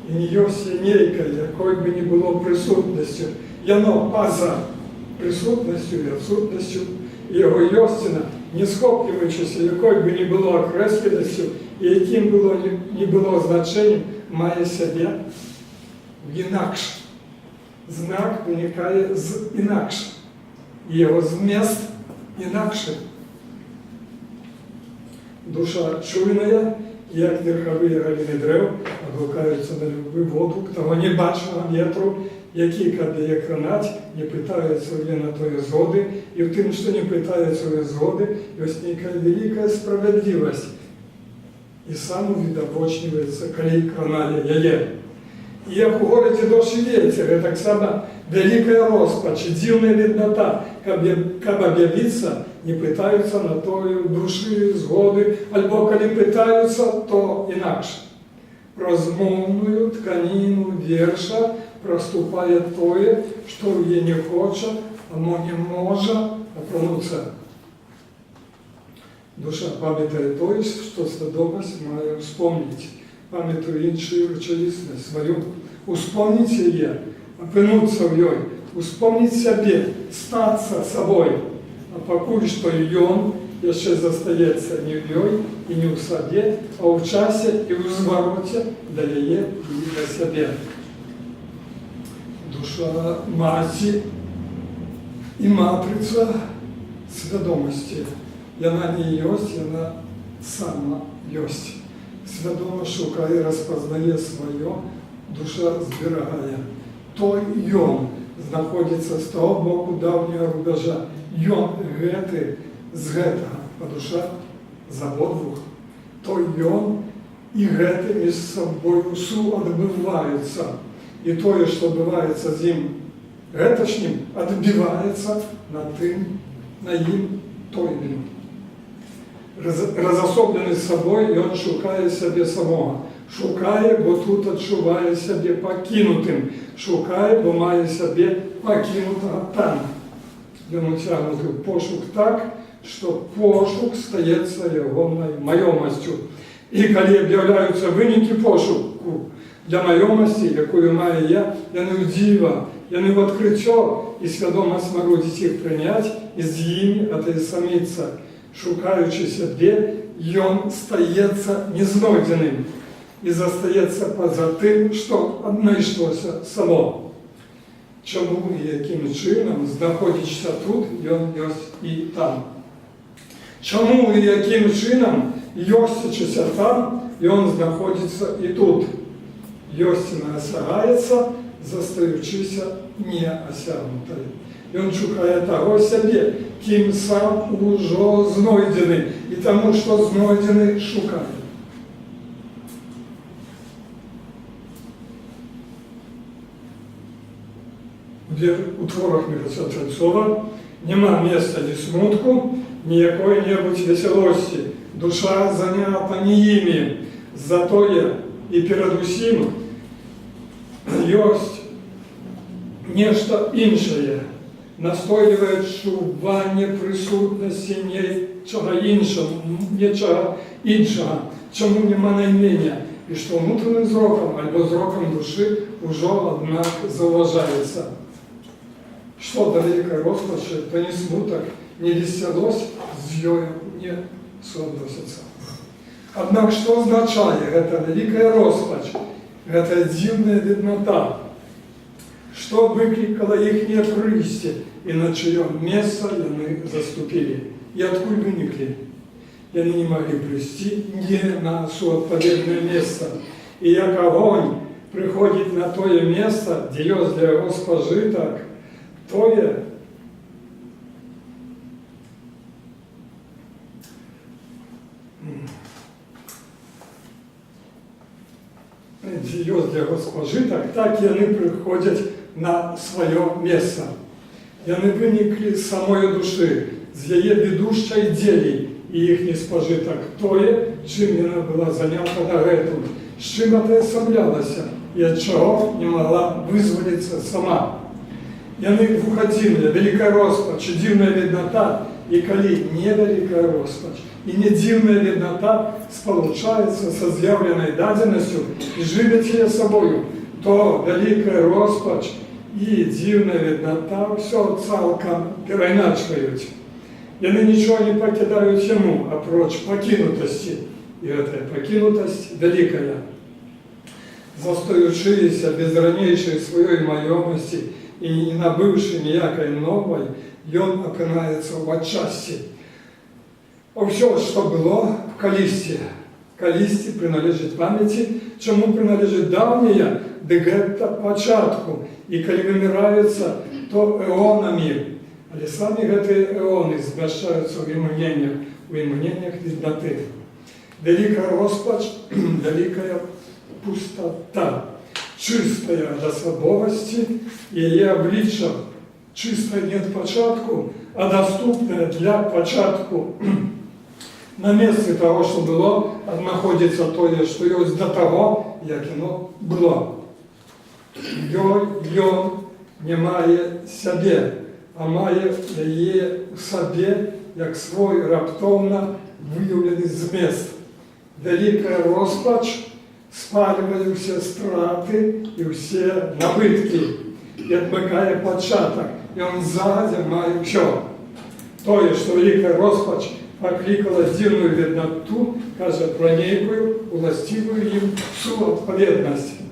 і не ёсць і нейкай, якой бы ні было прысутнасцю. Яно па-за прысутнасцю і адсутнасцю, і яго ёсціна, не схопліваючыся якой бы ні было акрэсленасцю і якім было ні было значэннем, мае сябе в інакш. Знак вынікае з інакш, і яго змест інакшы. Душа чуйная, як верхавыя галіны дрэў, адгукаюцца на любы водгук таго небачнага ветру, які, каб яе кранаць, не пытаецца ў яе на тое згоды, і ў тым, што не пытаецца ў яе згоды, ёсць нейкая вялікая справядлівасць. І сам увідавочніваецца, калі кранае яе. І як у горадзе дождж і вецер, і таксама вялікая роспач і дзіўная відната, каб аб'явіцца, не пытаюцца на тое душы згоды, альбо калі пытаюцца, то інакш. Праз моўную тканіну верша праступае тое, што ў яе не хоча, а мо не можа апрануцца. Душа памятае тое, што свядомасць мае ўспомніць, памятае іншую рэчаіснасць сваю, успомніць яе, апынуцца ў ёй, успомніць сябе, стацца сабой. А пакуль што ён яшчэ застаецца не ў ёй і не ў сабе, а ў часе і ў звароце да яе і да сябе. Душа — маці і матрыца свядомасці. Яна не ёсць, яна сама ёсць. Свядома шукае, распазнае сваё, душа зберагае. Той ён знаходзіцца з таго боку даўняга рубяжа. Ён гэты з гэтага, а душа з абодвух. Той ён і гэты між сабою суадбываюцца. І тое, што адбываецца з ім гэташнім, адбіваецца на тым, на ім тойным. Разасоблены з сабой, ён шукае сябе самога. Шукае, бо тут адчувае сябе пакінутым. Шукае, бо мае сябе пакінутага там. Ён уцягнуты ў пошук так, што пошук стаецца ягонай маёмасцю. І калі аб'яўляюцца вынікі пошуку, Для маёмасці, якую мае я, яны ў дзіва, яны ў адкрыццё, і свядомасць марудзіць іх прыняць і з імі атаясаміцца. Шукаючы сябе, ён стаецца незнойдзеным і застаецца па-за тым, што аднайшлося само. Чаму і якім чынам, знаходзячыся тут, ён ёсць і там? Чаму і якім чынам, ёсцячыся там, ён знаходзіцца і тут? Ёсціна асягаецца, застаючыся неасягнутай. Ён шукае таго сябе, кім сам ужо знойдзены, і таму, што знойдзены, шукае. У творах Міхася Чальцова няма месца ні смутку, ні якой-небудзь весялосці. Душа занята не імі. Затое і перадусім ёсць нешта іншае, настойлівае адчуванне прысутнасці нечага іншага, нечага іншага, чаму няма наймення, і што ўнутраным зрокам альбо зрокам душы ўжо, аднак, заўважаецца. Што да вялікай роспачы, то ні смутак, ні весялосць з ёю не суадносяцца. Аднак што азначае гэта вялікая роспач, гэта дзіўная відната? Што выклікала іхняе прыйсце і на чыё месца яны заступілі? І адкуль выніклі? Яны не маглі прыйсці не на суадпаведнае месца. І як агонь прыходзіць на тое месца, дзе ёсць для яго спажытак, тое, дзе ёсць для яго спажытак, так яны прыходзяць на сваё месца. Яны выніклі з самой душы, з яе ведушчай дзелі, і іхні спажытак тое, чым яна была занята дагэтуль, з чым атаясамлялася і ад чаго не магла вызваліцца сама. Яны двухадзіныя, вялікая роспач і дзіўная відната, і калі не вялікая роспач і не дзіўная відната спалучаецца са з'яўленай дадзенасцю і жывяць яе сабою, то вялікая роспач і дзіўная відната ўсё цалкам перайначваюць. Яны нічога не пакідаюць яму, апроч пакінутасці, і гэтая пакінутасць вялікая. Застаючыся без ранейшай сваёй маёмасці і не набыўшы ніякай новай, ён апынаецца ў адчасці. А ўсё, што было в калісьці, калісьці прыналежыць памяці, чаму прыналежыць даўняя, дык гэта пачатку, і калі выміраюцца, то эонамі. Але самі гэтыя эоны змяшчаюцца ў імгненнях, у імгненнях віднаты. Вялікая роспач, вялікая пустата, чыстая ад асабовасці і яе аблічча, чыстая не ад пачатку, а даступная для пачатку. На месцы таго, што было, знаходзіцца тое, што ёсць да таго, як яно было. Ёй ён не мае сябе, а мае яе ў сабе як свой раптоўна выяўлены змест. Вялікая роспач спальвае ўсе страты і ўсе набыткі і адмыкае пачатак, і ён загадзя мае ўсё. Тое, што вялікая роспач паклікала дзіўную віднату, кажа пра нейкую уласцівую ім суадпаведнасць.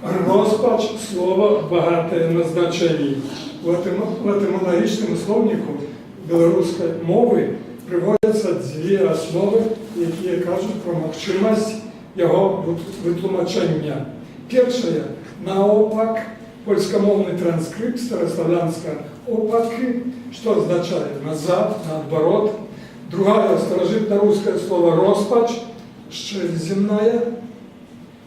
Роспач — слова багатае на значэнні. У этымалагічным слоўніку беларускай мовы прыводзяцца дзве асновы, якія кажуць пра магчымасць яго вытлумачэння. Першая — наопак, польскамоўны транскрыпт стараславянскага опаки, што азначае назад, наадварот. Другая — старажытна-рускае слова роспач, шчэль земная.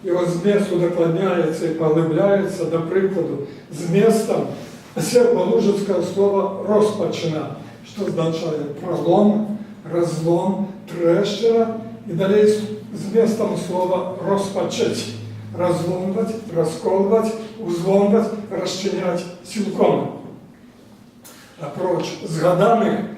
Яго змест удакладняецца і паглыбляецца, да прыкладу, зместам серба-лужыцкага слова роспачына, што азначае пралом, разлом, трэшчына, і далей зместам слова роспачаць, разломваць, расколваць, узломваць, расчыняць сілком. Апроч згаданых,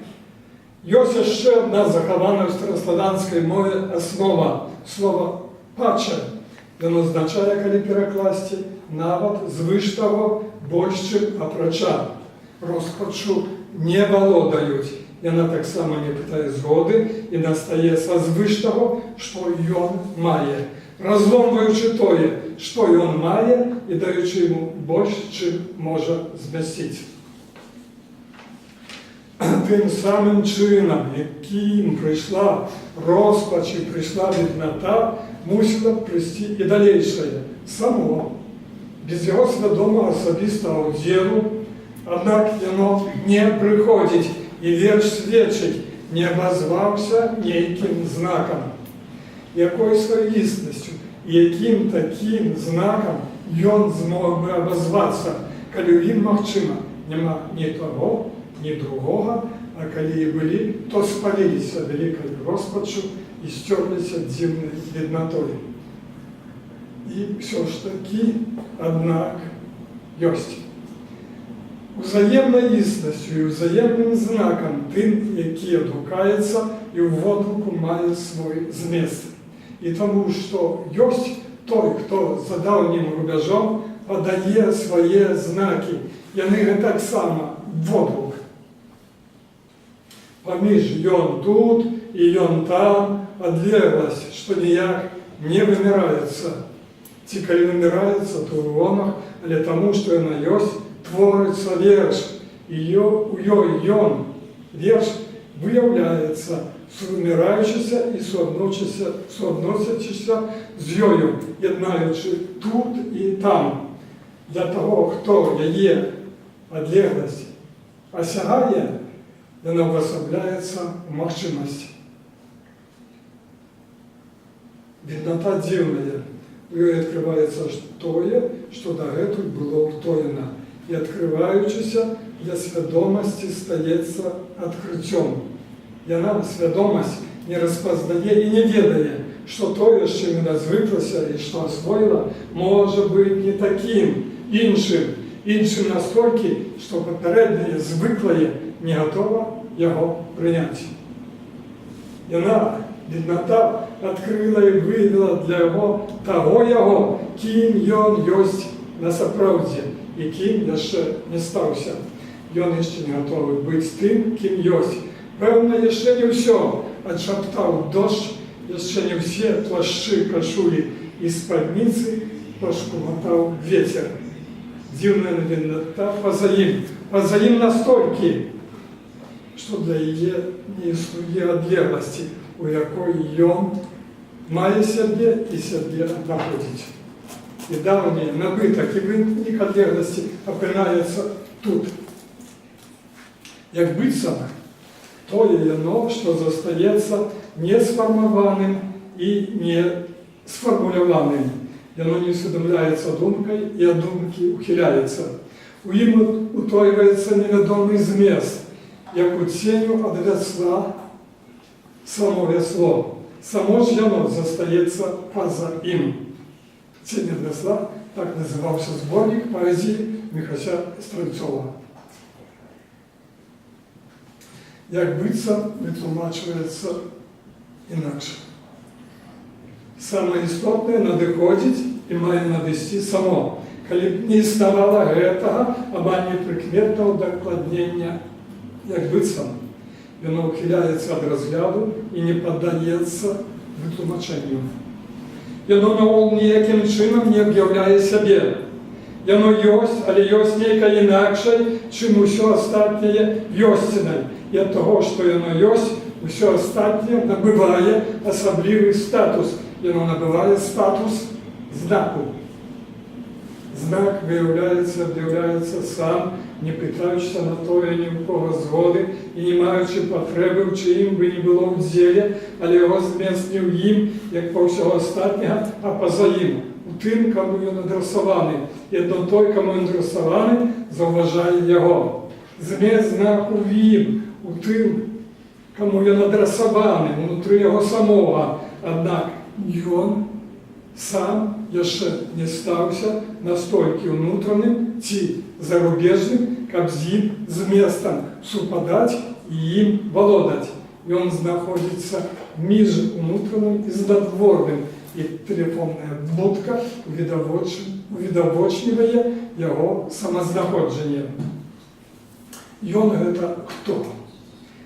ёсць яшчэ адна захаваная ў стараславянскай мове аснова — слова пача, Яно азначае, калі перакласці, нават звыш таго, больш, чым апрача. Роспаччу не валодаюць. Яна таксама не пытае згоды і настае са звыш таго, што ён мае, разломваючы тое, што ён мае, і даючы яму больш, чым можа змясціць. Тым самым чынам, якім прыйшла роспач і прыйшла відната, мусіла б прыйсці і далейшае, само, без яго свядомага асабістага ўдзелу, аднак яно не прыходзіць, і верш сведчыць, не абазваўся нейкім знакам. Якой сваёй існасцю, і якім такім знакам ён змог бы абазвацца, калі ў ім, магчыма, няма ні таго, ні другога, а калі і былі, то спаліліся вялікай роспаччу і сцёрліся дзіўнай віднатой. І ўсё ж такі, аднак, ёсць. Узаемнай існасцю і ўзаемным знакам тым, які адгукаецца і ў водгуку мае свой змест. І таму, што ёсць той, хто за даўнім рубяжом падае свае знакі, яны гэтаксама водгук. Паміж ён тут і ён там адлегласць, што ніяк не выміраецца. Ці калі выміраецца, то ў іонах, але таму, што яна ёсць, творыцца верш. І у ёй ён, верш, выяўляецца, сувыміраючыся і суадносячыся з ёю, яднаючы тут і там. Для таго, хто яе адлегласць асягае, яна ўвасабляецца ў магчымасць. Відната дзіўная. У ёй адкрываецца тое, што дагэтуль было ўтоена, і, адкрываючыся, для свядомасці стаецца адкрыццём. Яна, свядомасць, не распазнае і не ведае, што тое, з чым яна звыклася і што асвоіла, можа быць не такім, іншым, іншым настолькі, што папярэдняе звыклае не гатова яго прыняць. Яна, відната, адкрыла і выявіла для яго таго яго, кім ён ёсць насапраўдзе і кім яшчэ не стаўся. Ён яшчэ не гатовы быць тым, кім ёсць. Пэўна, яшчэ не ўсё адшаптаў дождж, яшчэ не ўсе плашчы, кашулі і спадніцы пашкуматаў вецер. Дзіўная відната па-за ім, па-за ім настолькі, што для яе не існуе адлегласці, у якой ён мае сябе і сябе знаходзіць. І даўні набытак і вынік адлегласці апынаецца тут. Як быццам тое яно, што застаецца несфармаваным і не сфармуляваным. Яно не усведамляецца думкай і ад думкі ухіляецца. У ім утойваецца невядомы змест, як у ценю ад вясла само вясло. Само ж яно застаецца па-за ім. «Цень ад вясла» — так называўся зборнік паэзіі Міхася Стральцова. Як быццам вытлумачваецца інакш. Самае істотнае надыходзіць і мае надысці само. Калі б не існавала гэтага амаль непрыкметнага дакладнення як быццам, яно ухіляецца ад разгляду і не паддаецца вытлумачэнню. Яно наогул ніякім чынам не аб'яўляе сябе. Яно ёсць, але ёсць нейкай інакшай, чым усё астатняе ёсцінай. І ад таго, што яно ёсць, усё астатняе набывае асаблівы статус. Яно набывае статус знаку. Знак выяўляецца, аб'яўляецца сам, не пытаючыся на тое ні ў кого згоды і не маючы патрэбы ў чыім бы ні было ўдзеле, але яго змест не ў ім, як па ўсяго астатняга, а па-за ім, у тым, каму ён адрасаваны. І адно той, каму ён адрасаваны, заўважае яго. Змест знаку ў ім, у тым, каму ён адрасаваны, унутры яго самога. Аднак ён сам яшчэ не стаўся настолькі ўнутраным ці зарубежным, каб з ім зместам супадаць і ім валодаць. Ён знаходзіцца між унутраным і знадворным. І тэлефонная будка увідавочнівае яго самазнаходжанне. Ён гэта хто?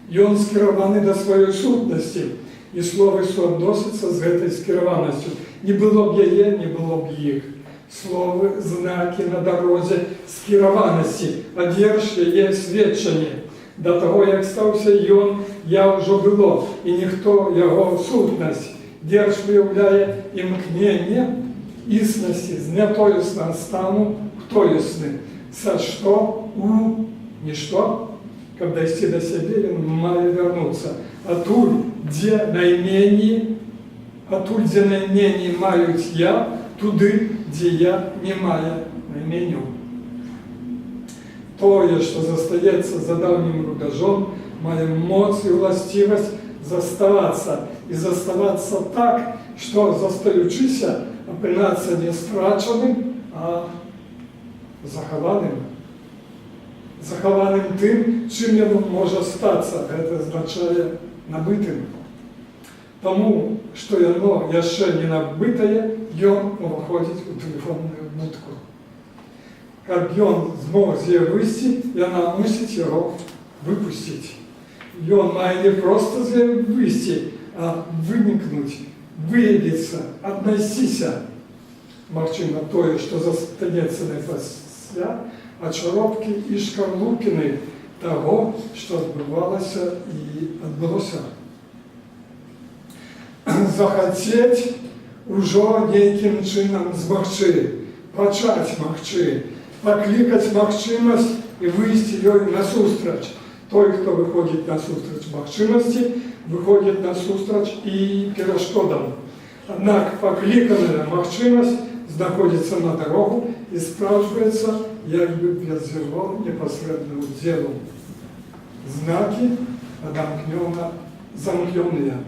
Ён скіраваны да сваёй сутнасці, і словы суадносяцца з гэтай скіраванасцю. Не было б яе, не было б іх. Словы, знакі на дарозе скіраванасці, а верш яе сведчанне. Да таго, як стаўся ён, я ўжо было, і ніхто яго сутнасць. Верш выяўляе імкненне існасці з нятоеснага стану ў тоесны, са што у нішто, каб дайсці да сябе, ён мае вярнуцца. Адтуль, дзе найменні, адтуль, дзе найменні маюць я, туды, дзе я не мае найменняў. Тое, што застаецца за даўнім рубяжом, мае моц і ўласцівасць заставацца і заставацца так, што, застаючыся, апынацца не страчаным, а захаваным. Захаваным тым, чым яно можа стацца, гэта азначае набытым. Таму, што яно яшчэ не набытае, ён уваходзіць у тэлефонную будку. Каб ён змог з яе выйсці, яна мусіць яго выпусціць. Ён мае не проста з яе выйсці, а вынікнуць, выявіцца, аднайсціся. Магчыма, тое, што застанецца на пасля, ачаробкі і шкарлупіны таго, што адбывалася і адбылося. Захацець ужо нейкім чынам змагчы, пачаць магчы, паклікаць магчымасць і выйсці ёй насустрач. Той, хто выходзіць насустрач магчымасці, выходзіць насустрач і перашкодам. Аднак пакліканая магчымасць знаходзіцца на дарогу і спраўджваецца як бы без яго непасрэднага удзелу. Знакі адамкнёна замкнёныя.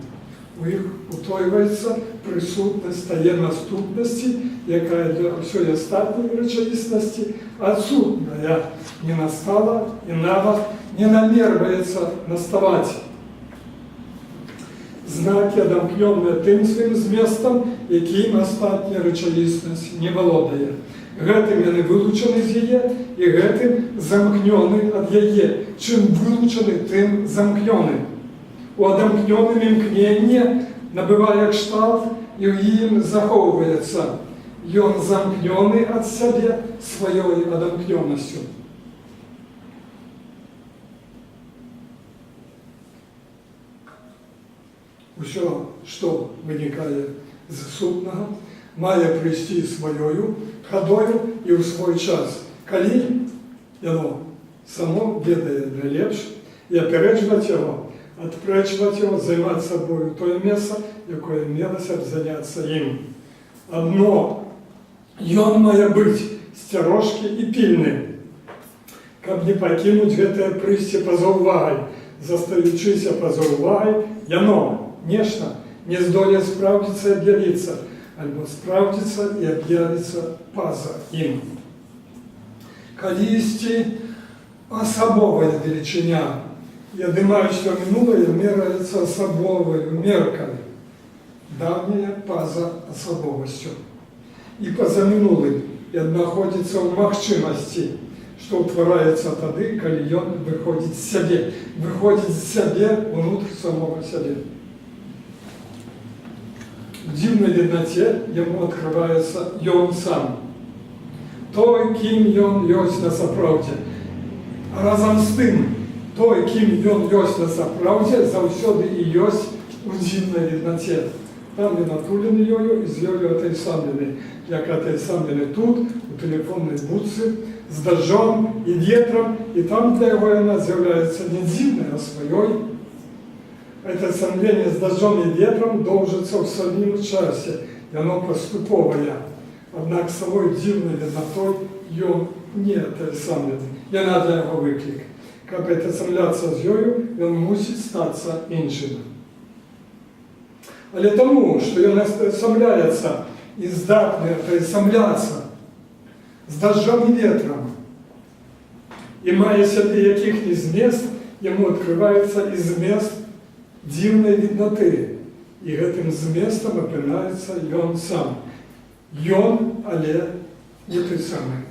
У іх утойваецца прысутнасць тае наступнасці, якая для ўсёй астатняй рэчаіснасці адсутная, не настала і нават не намерваецца наставаць. Знакі адамкнёныя тым сваім зместам, якім астатняя рэчаіснасць не валодае. Гэтым яны вылучаны з яе і гэтым замкнёны ад яе. Чым вылучаны, тым замкнёны. У адамкнёным імкненне набывае кшталт і ў ім захоўваецца. Ён замкнёны ад сябе сваёй адамкнёнасцю. Усё, што вынікае з сутнага, мае прыйсці сваёю хадою і ў свой час, калі яно само ведае найлепш, і апярэджваць яго, адпрэчваць яго, займаць сабою тое месца, якое мелася б заняцца ім. Адно ён мае быць сцярожкі і пільны, каб не пакінуць гэтае прыйсце па-за ўвагай. Застаючыся па-за ўвагай, яно, нешта, не здолее спраўдзіцца і аб'явіцца, альбо спраўдзіцца і аб'явіцца па-за ім. Калісьці асабовая велічыня, і адымаючы мінулае, мераецца асабоваю меркай, даўняя па-за асабовасцю. І па-за мінулым, і аднаходзіцца ў магчымасці, што ўтвараецца тады, калі ён выходзіць з сябе, выходзіць з сябе унутр самога сябе. У дзіўнай віднаце яму адкрываецца ён сам. Той, кім ён ёсць насапраўдзе. А разам з тым, той, кім ён ёсць насапраўдзе, заўсёды і ёсць у дзіўнай віднаце. Там ён атулены ёю і з ёю атаясамлены, як атаясамлены тут, у тэлефоннай будцы, з дажджом і ветрам, і там для яго яна з'яўляецца не дзіўнай, а сваёй. Атаясамленне з дажджом і ветрам доўжыцца ў самім часе, яно паступовае. Аднак самой дзіўнай віднатой ён не атаясамлены, яна для яго выклік. Каб атаясамляцца з ёю, ён мусіць стацца іншым. Але таму, што ён атаясамляецца і здатны атаясамляцца з дажджом і ветрам, і мае сябе якіх-ні змест, яму адкрываецца і змест дзіўнай віднаты. І гэтым зместам апынаецца ён сам. Ён, але не той самы.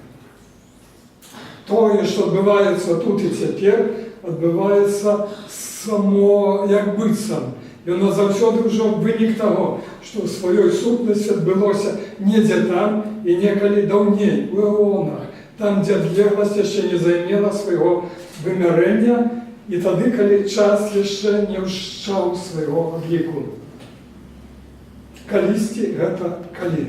Тое, што адбываецца тут і цяпер, адбываецца само як быццам. Яно заўсёды ўжо вынік таго, што ў сваёй сутнасці адбылося недзе там і некалі даўней, у эонах, там, дзе адлегласць яшчэ не займела свайго вымярэння, і тады, калі час яшчэ не ўшчаў свайго адліку. Калісьці гэта калі.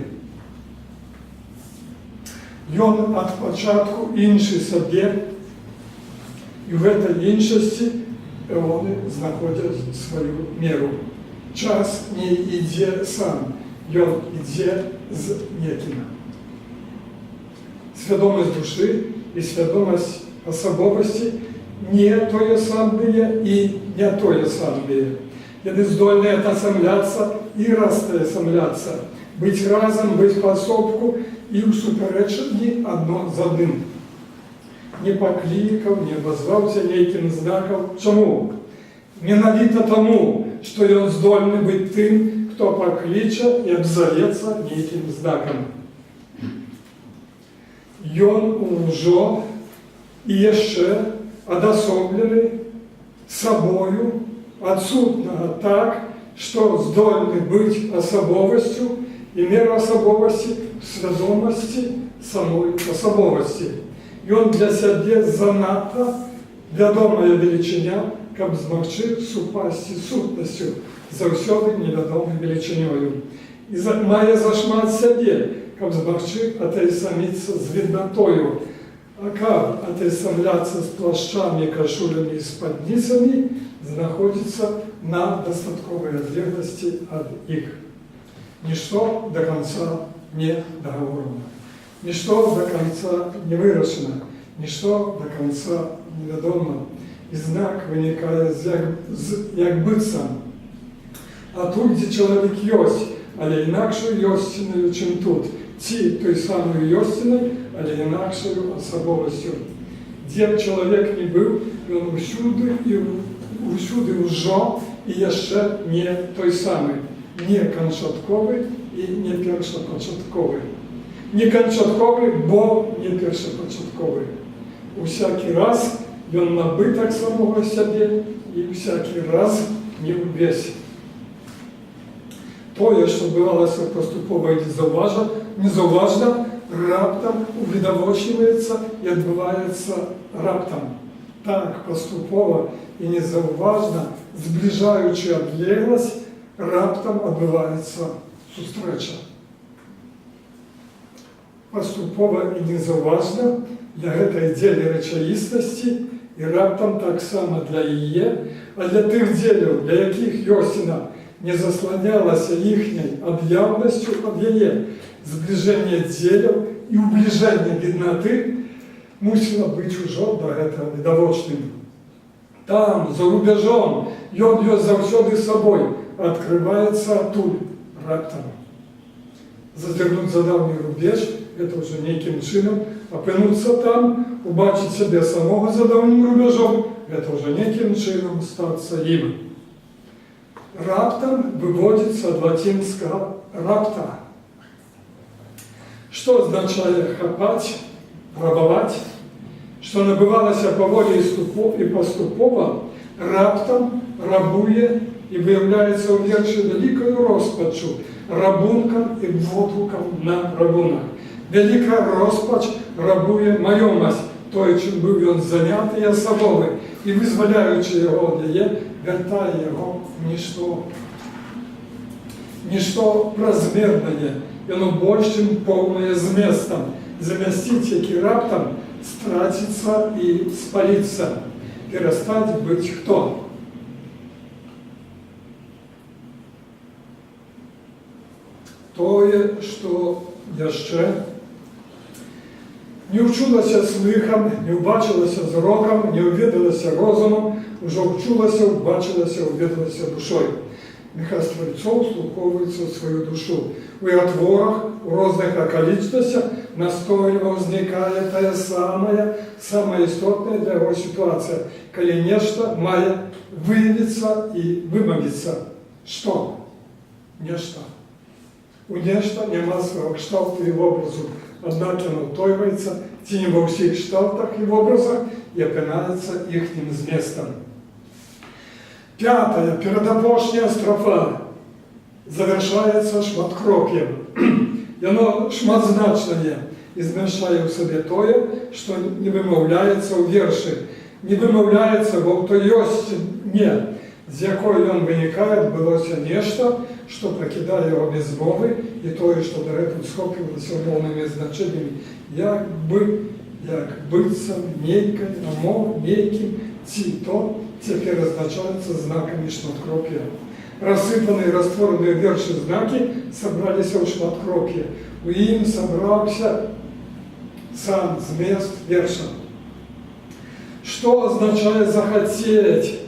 Ён ад пачатку іншы сабе, і ў гэтай іншасці эоны знаходзяць сваю меру. Час не ідзе сам, ён ідзе з некім. Свядомасць душы і свядомасць асабовасці не тое самыя і не тое самыя. Яны здольныя атасамляцца і растаясамляцца, быць разам, быць паасобку і ў супярэчанні адно з адным. Не паклікаў, не абазваўся нейкім знакам. Чаму? Менавіта таму, што ён здольны быць тым, хто пакліча і абзавецца нейкім знакам. Ён ужо і яшчэ адасоблены сабою адсутнага так, што здольны быць асабовасцю і мера асабовасці ў свядомасці самой асабовасці. Ён для сябе занадта вядомая велічыня, каб змагчы супасці з сутнасцю, заўсёды невядомай велічынёю. І мае зашмат сябе, каб змагчы атаясаміцца з віднатою. А каб атаясамляцца з плашчамі, кашулямі і спадніцамі, знаходзіцца на дастатковай адлегласці ад іх. Нішто да канца не дагаворана. Нішто да канца не вырашана, нішто да канца невядома. І знак вынікае з як быццам. А тут, дзе чалавек ёсць, але інакшаю ёсцінаю, чым тут, ці той самаю ёсцінай, але інакшаю асабовасцю. Дзе б чалавек не быў, ён усюды і усюды ўжо і яшчэ не той самы, не канчатковы і не першапачатковы. Не канчатковы, бо не першапачатковы. Усякі раз ён набытак самога сябе і всякі раз не ўвесь. Тое, што адбывалася паступова і незаўважна, раптам увідавочваецца і адбываецца раптам. Так паступова і незаўважна, збліжаючы адлегласць, раптам адбываецца сустрэча. Паступова і незаўважна для гэтай дзелі рэчаіснасці і раптам таксама для яе, а для тых дзеляў, для якіх ёсціна не засланялася іхняй аб'яўнасцю ад яе, збліжэнне дзеляў і ўбліжэнне віднаты мусіла быць ужо да гэтага відавочным. Там, за рубяжом, ён ёсць заўсёды сабой, адкрываецца адтуль раптам. Зазірнуць за даўні рубеж — это ўжо нейкім чынам апынуцца там, убачыць сябе самога за даўнім рубяжом — это ўжо нейкім чынам стацца ім. «Раптам» выводзіцца ад лацінскага «rapta», што азначае хапаць, рабаваць, што набывалася паволі і паступова, раптам рабуе і выяўляецца ў вершы вялікаю роспаччу, рабункам і водгукам на рабунак. Вялікая роспач рабуе маёмасць, тое, чым быў ён заняты і асабовы, і, вызваляючы яго ад яе, вяртае яго ў нішто. Нішто празмернае, яно больш, чым поўнае зместам, замясціць які раптам страціцца і спаліцца, перастаць быць хто. Тое, што яшчэ не ўчулася слыхам, не ўбачылася зрокам, не ўведалася розумам, ужо ўчулася, убачылася, уведалася душой. Міхась Стральцоў услухоўваецца ў сваю душу. У яго творах у розных акалічнасцях настойліва ўзнікае тая самая, самая істотная для яго сітуацыя, калі нешта мае выявіцца і вымавіцца. Што? Нешта. У нешта няма свайго кшталту і вобразу, аднак яно ўтойваецца ці не ва ўсіх кшталтах і вобразах і апынаецца іхнім зместам. Пятая, перадапошняя страфа завяршаецца шматкрок'ем. Яно шматзначнае і змяшчае ў сабе тое, што не вымаўляецца ў вершы, не вымаўляецца, бо ў той ёсціне, з якой ён вынікае, адбылося нешта, што пакідае яго без мовы, і тое, што дагэтуль схоплівалася умоўнымі значэннямі, як бы, як быццам нейкай, амол, нейкім, ці то, цяпер азначаецца знакамі шматкрок'я. Рассыпаныя і раствораныя ў вершы знакі сабраліся ў шматкрок'е. У ім сабраўся сам змест верша. Што азначае захацець?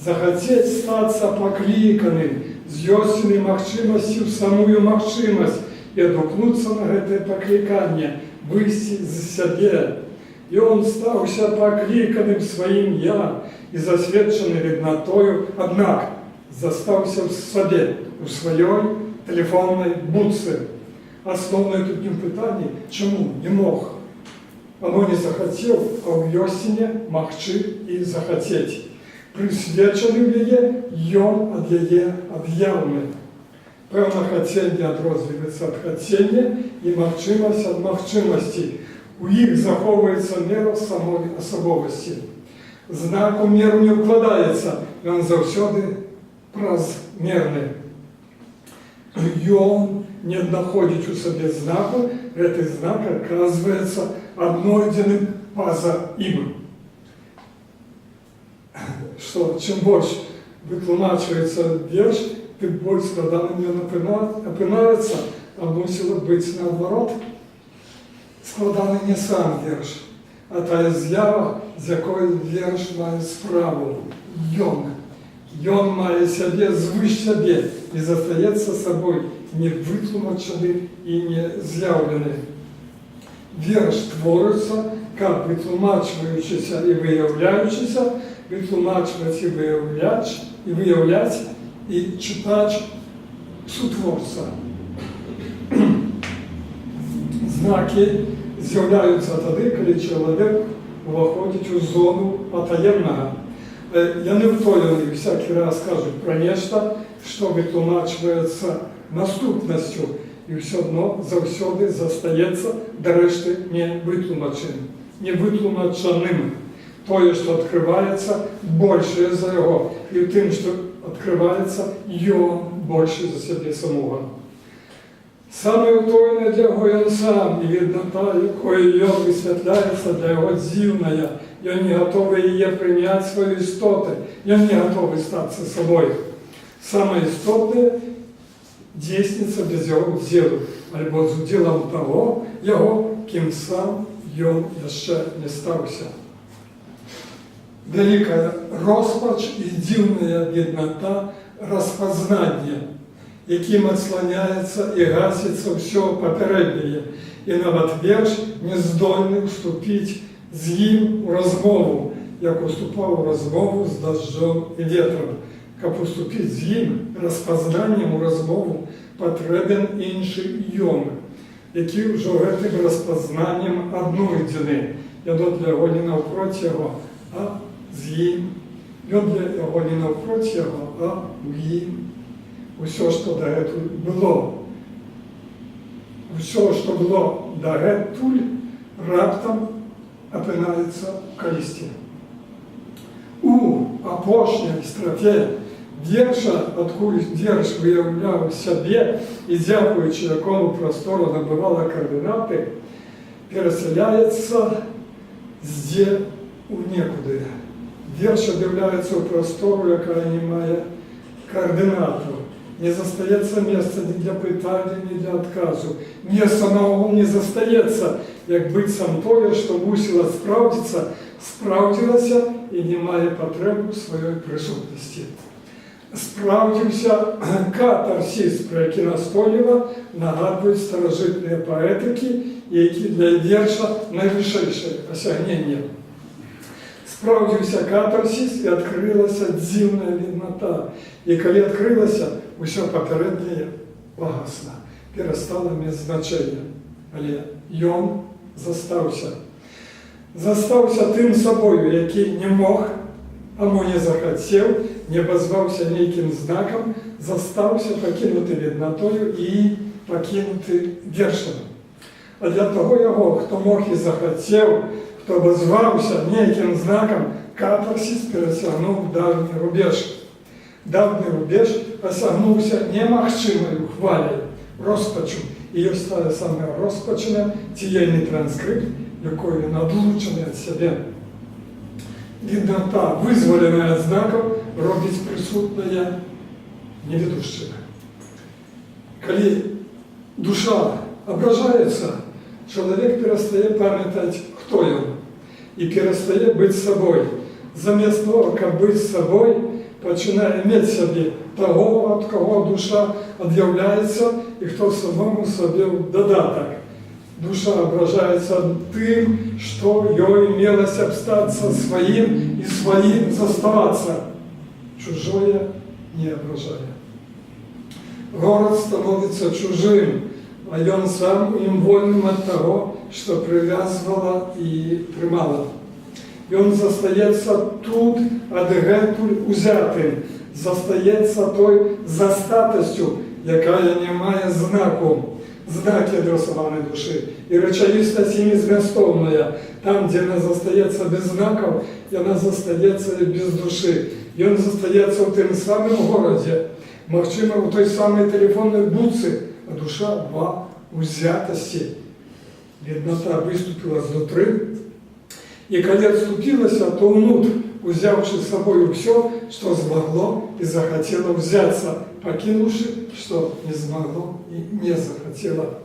Захацець стацца пакліканым з ёсціны магчымасці ў самую магчымасць і адгукнуцца на гэтае пакліканне, выйсці з сябе. Ён стаўся пакліканым сваім я і засведчаны віднатою, аднак застаўся ў сабе, у сваёй тэлефоннай будцы. Асноўнае тут не ў пытанні, чаму не мог. Ало не захацеў, а ў ёсціне магчы і захацець. Прысвечаны ў яе, ён ад яе ад'яўны. Пэўна, хаценне адрозніваецца ад хацення і магчымасць ад магчымасці. У іх захоўваецца мера самой асабовасці. Знак у меру не ўкладаецца, ён заўсёды празмерны. Ён не знаходзіць у сабе знаку, гэты знак аказваецца аднойдзеным па-за ім. Што чым больш вытлумачваецца верш, тым больш складаным ён апынаецца, а мусіла быць наадварот. Складаны не сам верш, а тая з'ява, з якой верш мае справу. Ён. Ён мае сябе звыш сябе і застаецца сабой не вытлумачаны і не з'яўлены. Верш творыцца, каб, вытлумачваючыся і выяўляючыся, вытлумачваць і выяўляць і чытач сутворца. Знакі з'яўляюцца тады, калі чалавек уваходзіць у зону патаемнага. Яны ўтоены всякі раз кажуць пра нешта, што вытлумачваецца наступнасцю і ўсё адно заўсёды застаецца дарэшты не вытлумачаным. Тое, што адкрываецца, большае за яго, і ў тым, што адкрываецца, ён большы за сябе самога. Самае ўтоенае для яго ён сам, і відната, якою ён высвятляецца, для яго дзіўная. Ён не гатовы яе прыняць сваёй істоты, ён не гатовы стацца сабой. Самае істотнае дзейсніцца без яго ўдзелу, альбо з удзелам таго яго, кім сам ён яшчэ не стаўся. Вялікая роспач і дзіўная відната распазнання, якім адсланяецца і гасіцца ўсё папярэдняе, і нават верш не здольны ўступіць з ім у размову, як уступаў у размову з дажджом і ветрам. Каб уступіць з ім распазнаннем у размову, патрэбен іншы ён, які ўжо гэтым распазнаннем аднойдзены. Яно для яго не наўпроць яго, а з ім. Ён для яго не наўпроць яго, а ў ім. Усё, што дагэтуль было. Усё, што было дагэтуль, раптам апынаецца ў калісьці. У апошняй страфе верша, адкуль верш выяўляў сябе і дзякуючы якому прастора набывала каардынаты, перасяляецца з дзе ў некуды. Верш аб'яўляецца ў прастору, якая не мае каардынатаў. Не застаецца месца ні для пытання, ні для адказу. Месца наогул не застаецца, як быццам тое, што мусіла спраўдзіцца, спраўдзілася і не мае патрэбы ў сваёй прысутнасці. Спраўдзіўся катарсіс, пра які настойліва нагадваюць старажытныя паэтыкі, і які для верша найвышэйшае асягненне. Спраўдзіўся катарсіс, і адкрылася дзіўная відната. І калі адкрылася, усё папярэдняе пагасла, перастала мець значэнне. Але ён застаўся. Застаўся тым сабою, які не мог, а мо не захацеў, не абазваўся нейкім знакам, застаўся пакінуты віднатою і пакінуты вершам. А для таго яго, хто мог і захацеў, хто абазваўся нейкім знакам, катарсіс перасягнуў даўні рубеж. Даўні рубеж асягнуўся немагчымаю хваляй роспачу. І ёсць тая самая роспачына, ці ейны транскрыпт, якой ён адлучаны ад сябе. Відната, вызваленая ад знакаў, робіць прысутнае невідушчае. Калі душа абражаецца, чалавек перастае памятаць, хто ён, і перастае быць сабой. Замест того, каб быць сабой, пачынае мець сабе таго, ад каго душа ад'яўляецца і хто самому сабе ў дадатак. Душа абражаецца тым, што ёй мелася б стацца сваім і сваім заставацца. Чужое не абражае. Горад становіцца чужым, а ён сам у ім вольным ад таго, што прывязвала і трымала. Ён застаецца тут адгэтуль узятым, застаецца той застатасцю, якая не мае знаку, знакі адрасаванай душы. І рэчаіснасць імі змястоўная. Там, дзе яна застаецца без знакаў, яна застаецца і без душы. Ён застаецца ў тым самым горадзе, магчыма, у той самай тэлефоннай будцы, а душа ва узятасці. Відната выступіла знутры, і калі адступілася, то ўнутр, узяўшы з сабою ўсё, што змагло і захацела ўзяцца, пакінуўшы, што не змагло і не захацела.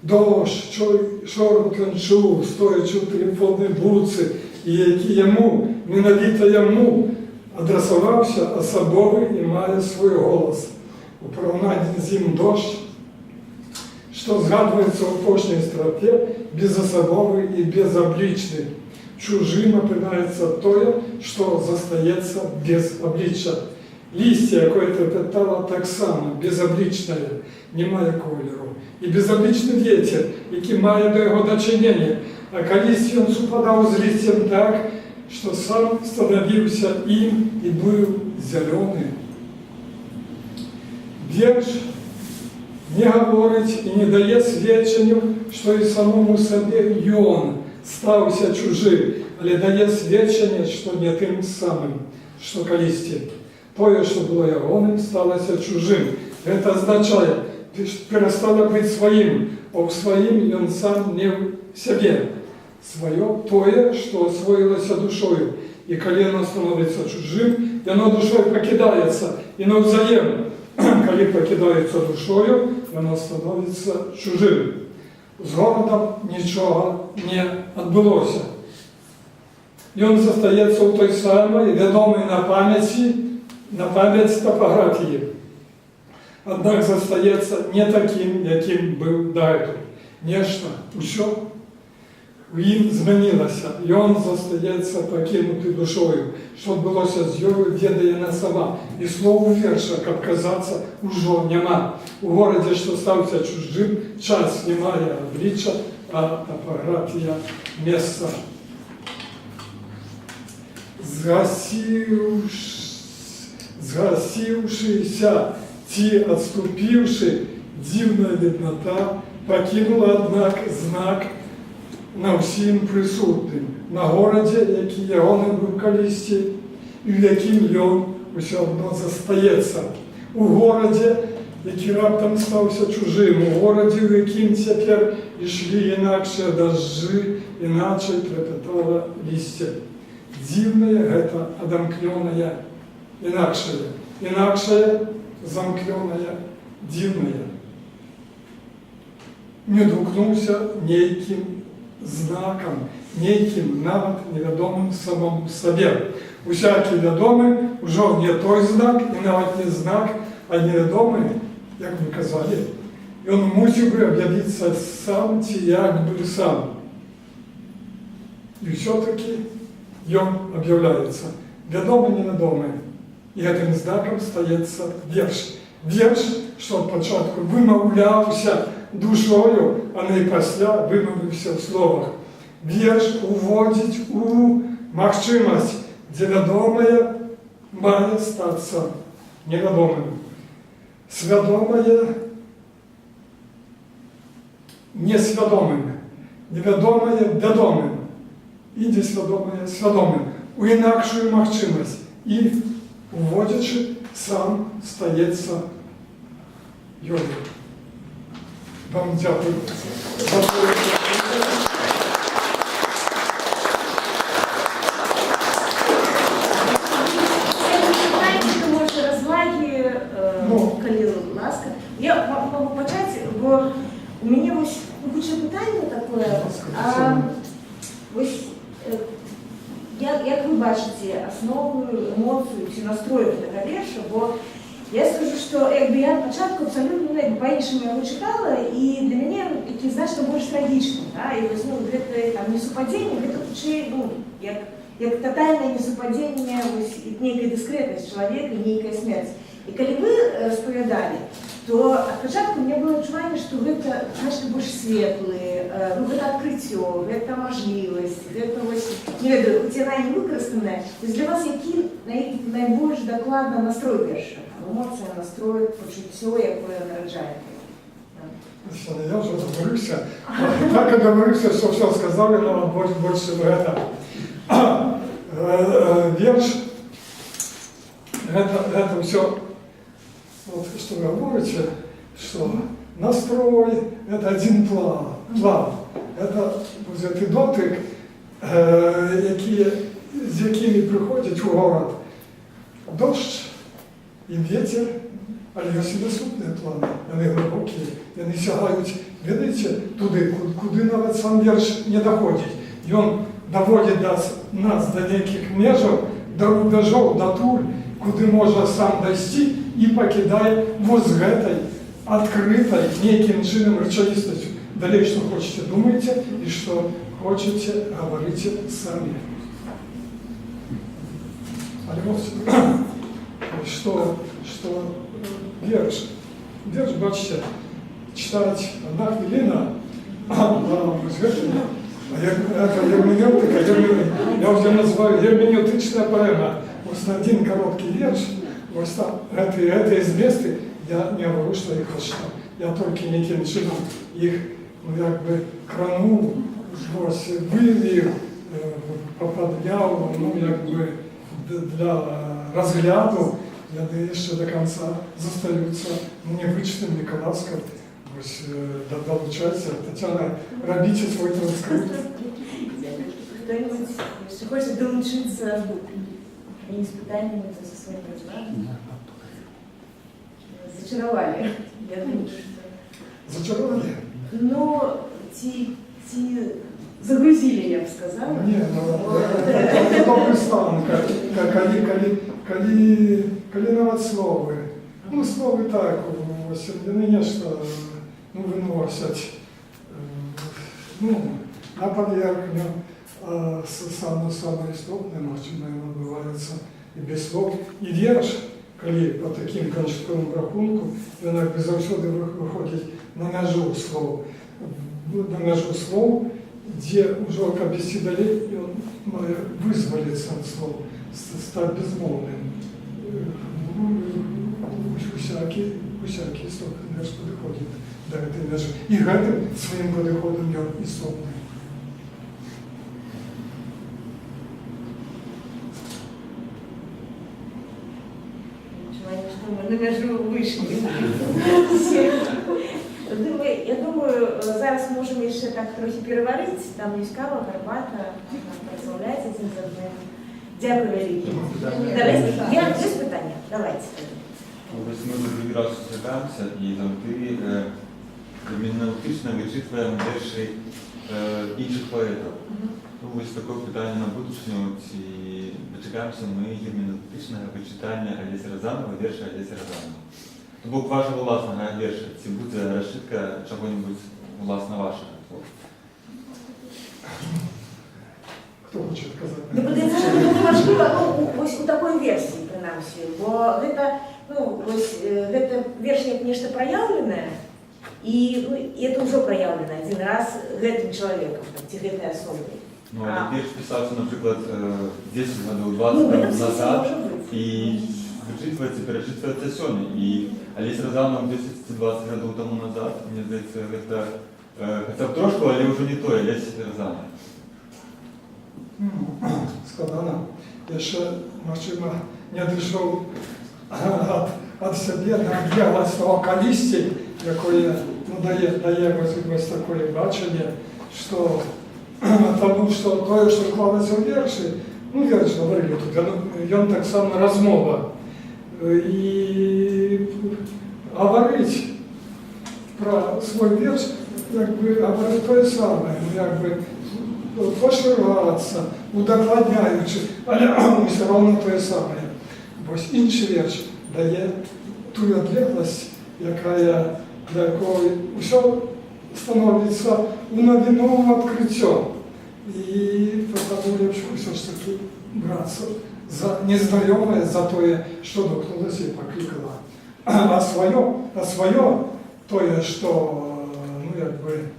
Дождж, шоргот ён чуў, стоячы ў тэлефоннай будцы, і які яму, менавіта яму, адрасаваўся, асабовы і мае свой голас. У параўнанні з ім дождж, што згадваецца ў апошняй страфе, безасабовы і безаблічны. Чужым апынаецца тое, што застаецца без аблічча. Лісце, якое трапятала, таксама безаблічнае, не мае колеру. І безаблічны вецер, які мае да яго дачыненне. А калісь ён супадаў з лісцем так, што сам станавіўся ім і быў зялёны. Верш не гаворыць і не дае сведчанню, што і самому сабе ён стаўся чужым, але дае сведчанне, што не тым самым, што калісьці. Тое, што было ягоным, сталася чужым. Гэта азначае, перастала быць сваім, а ў сваім ён сам не ў сябе. Сваё тое, што асвоілася душою. І калі яно становіцца чужым, яно душой пакідаецца. І наўзаем, калі пакідаецца душою, яно становіцца чужым. З горадам нічога не адбылося. Ён застаецца ў той самай, вядомай на памяць тапаграфіі. Аднак застаецца не такім, якім быў дагэтуль. Нешта, усё у ім змянілася. Ён застаецца пакінуты душою. Што адбылося з ёю, ведае яна сама. І слоў верша, каб казацца, ужо няма. У горадзе, што стаўся чужым, час не мае аблічча, а тапаграфія месца. Згасіўшыся ці адступіўшы, дзіўная відната пакінула, аднак, знак на ўсім прысутным, на горадзе, які ягоны быў калісьці, і ў якім ён усё адно застаецца. У горадзе, які раптам стаўся чужым, у горадзе, у якім цяпер ішлі інакшыя дажджы, іначай трапятала лісце. Дзіўнае гэта адамкнёнае інакшае, інакшае замкнёнае дзіўнае. Не адгукнуўся нейкім знакам, нейкім нават невядомым самому сабе. Усякі вядомы ўжо не той знак і нават не знак, а невядомы, як мы казалі, ён мусіў бы аб'явіцца сам ці як бы сам. І ўсё-такі Ён аб'яўляецца вядомы невядомы. І гэтым знакам стаецца верш. Верш, што ад пачатку вымаўляўся душою, а не пасля вымавіўся ў словах. Верш уводзіць у магчымасць, дзе вядомае мае стацца невядомым. Свядомае несвядомым, невядомае вядомым і несвядомае свядомым, у інакшую магчымасць і, уводзячы, сам стаецца ёю. Вам дзякую. За Пытанні, то можа, развагі, Ну. калі ласка. Я магу пачаць, бо у мяне вось, ну, хутчэй пытанне такое. Ласка, А, Таццяна. вось, як вы бачыце асноўную эмоцыю ці настрой гэтага верша, бо я скажу, што як бы я ад пачатку абсалютна, ну, як бы па-іншаму яго чытала, і для мяне які значна больш трагічны, да? І вось, ну, гэта там несупадзенне, гэта хутчэй, ну, як татальнае несупадзенне, вось, і нейкая дыскрэтнасць чалавека, нейкая смерць. І калі вы распавядалі, то ад пачатку у меня было адчуванне, што гэта значна больш светлы, ну, гэта адкрыццё, гэта мажлівасць, гэта вось, не ведаю, хоць яна і не выкарыстаная. То есть для вас які найбольш дакладна настрой верша? Эмоцыя, настрой, пачуццё, якое нараджае? Таццяна, я ўжо дагаварыўся. Так і дагаварыўся, што ўсё сказалі, но больш гэта. Верш, гэта ўсё, вот, што вы гаворыце, што настрой – гэта адзін план. Гэта вось гэты дотык, з якімі прыходзіць у горад дождж і вецер, але ёсць і наступныя планы, яны глыбокія, яны сягаюць, ведаеце, туды, куды нават сам верш не даходзіць. Ён даводзіць нас да нейкіх межаў, да рубяжоў, да тур, куды можа сам дайсці, і пакідае вось з гэтай адкрытай нейкім чынам рэчаіснасцю. Далей, што хочаце, думайце, і што хочаце, гаварыце самі. Але вось, што верш, бачыце, чытаць адна хвіліна, а вось гэта, а як, гэта герменеўтыка, я ўжо называю герменеўтычная паэма. Вось на адзін кароткі верш, вось там, гэтыя зместы, я не гавару, што іх прачытаў. Я толькі нейкім чынам іх, ну, як бы крануў, вось, вывеў, падняў, ну, як бы, для разгляду, яны яшчэ да канца застаюцца невычытанымі. Ласка. Вось, далучайся. Таццяна, рабіце свой транскрыпт. Хто-небудзь яшчэ хоча далучыцца не з пытаннямі, а са сваім развагам? Зачаравалі. Я думаю, што... Зачаравалі? Ну, ці загрузілі, я б сказала. Не, ну, гэта добры стан, калі нават словы. Ну, словы так, вось, яны нешта, ну, выносяць, ну, на паверхню, а самае істотнае, магчыма, яно адбываецца і без слоў. І верш, калі па такім канчатковым рахунку, ён як бы заўсёды выходзіць на мяжу слоў. На мяжу слоў, дзе ўжо, каб ісці далей, ён мае вызваліцца ад слоў, стаць безмоўным. Ну, усякі істотны верш падыходзіць да гэтай мяжы. І гэтым сваім падыходам ён істотны. Адчуванне, што мы на мяжу выйшлі. Думаю, я думаю, зараз можам яшчэ так трохі пераварыць, там ёсць кава, гарбата, можна паразмаўляць адзін з адным. Дзякуй вялікі. Давайце, ёсць пытанне? Давайце. Вось мы другі раз сустракаемся і заўжды герменеўтычна вычытваем вершы іншых паэтаў. Ну, вось такое пытанне на будучыню, ці дачакаемся мы герменеўтычнага вычытання Алеся Разанава, верша Алеся Разанава. То бок вашага ўласнага верша, ці будзе расчытка чаго-небудзь уласна вашага? Хто? хоча адказаць. Мне падаецца, што гэта важліва, ну, вось у такой версіі, прынамсі, бо гэта, ну, вось, гэта верш як нешта праяўленае, і, ну, і это ўжо праяўлена адзін раз гэтым чалавекам, там, ці гэтай асобай. Ну, А. але верш пісаўся, напрыклад, 10 гадоў, 20 Ну, в таму этом сэнсе назад, можа быць. і вычытваецца, перачытваецца сёння. І Алесь Разанаў 10-20 гадоў таму назад, мне здаецца, гэта хаця б трошку, але ўжо не той Алесь Разанаў. Ну, складана. Я яшчэ, магчыма, не адышоў ад сябе на адлегласць таго калісьці, якое, ну, дае вось такое бачанне, што таму што тое, што ўклалася ў вершы, ну, верш гаварылі тут, ён таксама размова. І гаварыць пра свой верш, як бы гаварыць тое самае, ну, як бы пашырацца, удакладняючы, але ўсё роўна тое самае. Вось іншы верш дае тую адлегласць, якая для якой ўсё становіцца ў навіну, ў адкрыццё. І таму лепш усё ж такі брацца за незнаёмае, за тое, што дакнулася і паклікала. А сваё тое, што, ну, як бы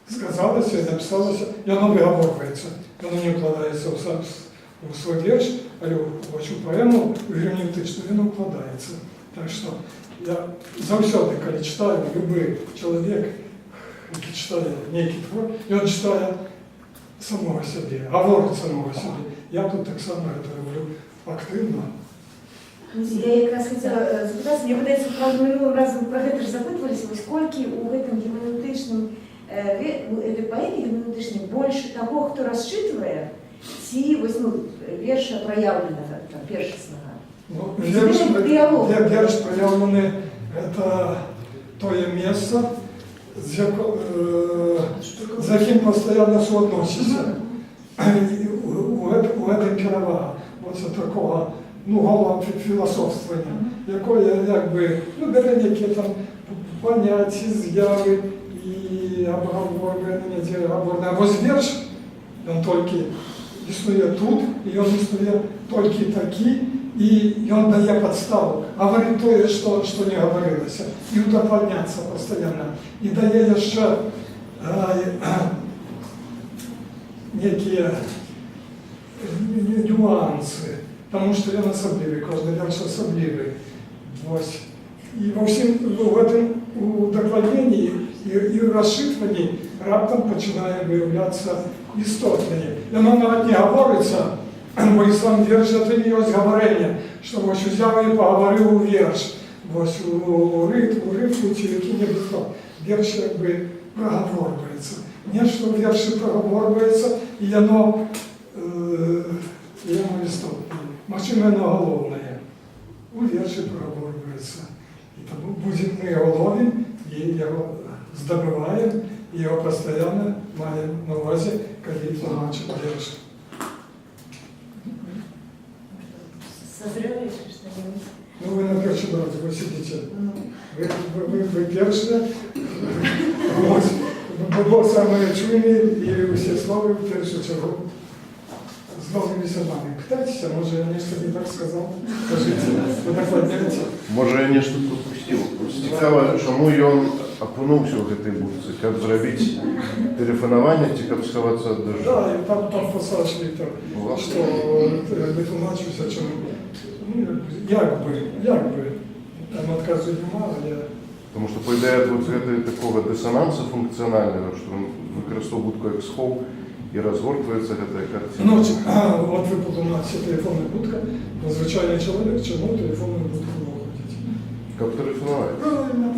сказалася і напісалася, яно выгаворваецца, яно не ўкладаецца ў свой верш, але вось у паэму, у герменеўтычную, яно ўкладаецца. Так што я заўсёды, калі чытаю, любы чалавек, які чытае нейкі твор, ён чытае самога сябе, гаворыць самога сябе. Я тут таксама гэта раблю актыўна. Я якраз хацела запытацца, мне падаецца, праўда, мінулым разам пра гэта ж запытваліся, вось колькі ў гэтым герменеўтычным, у гэтай паэме герменеўтычнай больш таго, хто расчытвае, ці вось, ну, верша праяўленага, там, першаснага. Ну, Це верш, дыялог. верш праяўлены — это тое месца, з якім пастаянна суадносіся. І у гэтым перавага. Вот це такого, ну, голого філасофствування, якое як бы, ну, бярэ нейкія там паняцці, з'явы і абгаворвае на недзе гаворна. А вось верш, ён толькі існуе тут, і ён існуе толькі такі, і ён дае падставу гаварыць тое, што не гаварылася, і удакладняцца пастаянна. І дае яшчэ некія нюансы, таму што ён асаблівы, кожны верш асаблівы. Вось. І ва ўсім у гэтым удакладненні і ў расчытванні раптам пачынае выяўляцца істотнае. Яно нават не гаворыцца, бо і сам верш — это не ёсць гаварэнне, што вось узяў і пагаварыў у верш, вось у рытму ці які-небудзь слов. Верш як бы прагаворваецца. Нешта ў вершы прагаворваецца, і яно істотнае. Магчыма, яно галоўнае. У вершы прагаворваецца. І таму будзем мы яго ловім, і яго здабываем, і яго пастаянна маем на ўвазе, калі тлумачым верш. Созрело еще что-нибудь? Ну, вы на першым радзе, вы сядзіце. Ну, Вы першыя. Вось, бо самыя чуйныя, і ўсе словы ў першую чаргу зловіліся вамі. Пытайцеся, можа, я нешта не так сказаў. Кажыце, удакладняйце. Можа, я нешта прапусціў. Проста цікава, чаму ён апынуўся ў гэтай будцы, каб зрабіць тэлефанаванне ці каб схавацца ад дажджу? Да, і там пасаж, Віктар, Була? што вытлумачыўся, чаму. Ну, як бы, там адказу няма, але Таму што па ідэі вот гэтай такога дысанансу функцыянальнага, што ён выкарыстоўваў будку як схоў, і разгортваецца гэтая карціна. Ну, от вы падумайце, тэлефонная будка, бо звычайны чалавек чаму ў тэлефонную будку выходзіць? Каб тэлефанаваць. Правільна.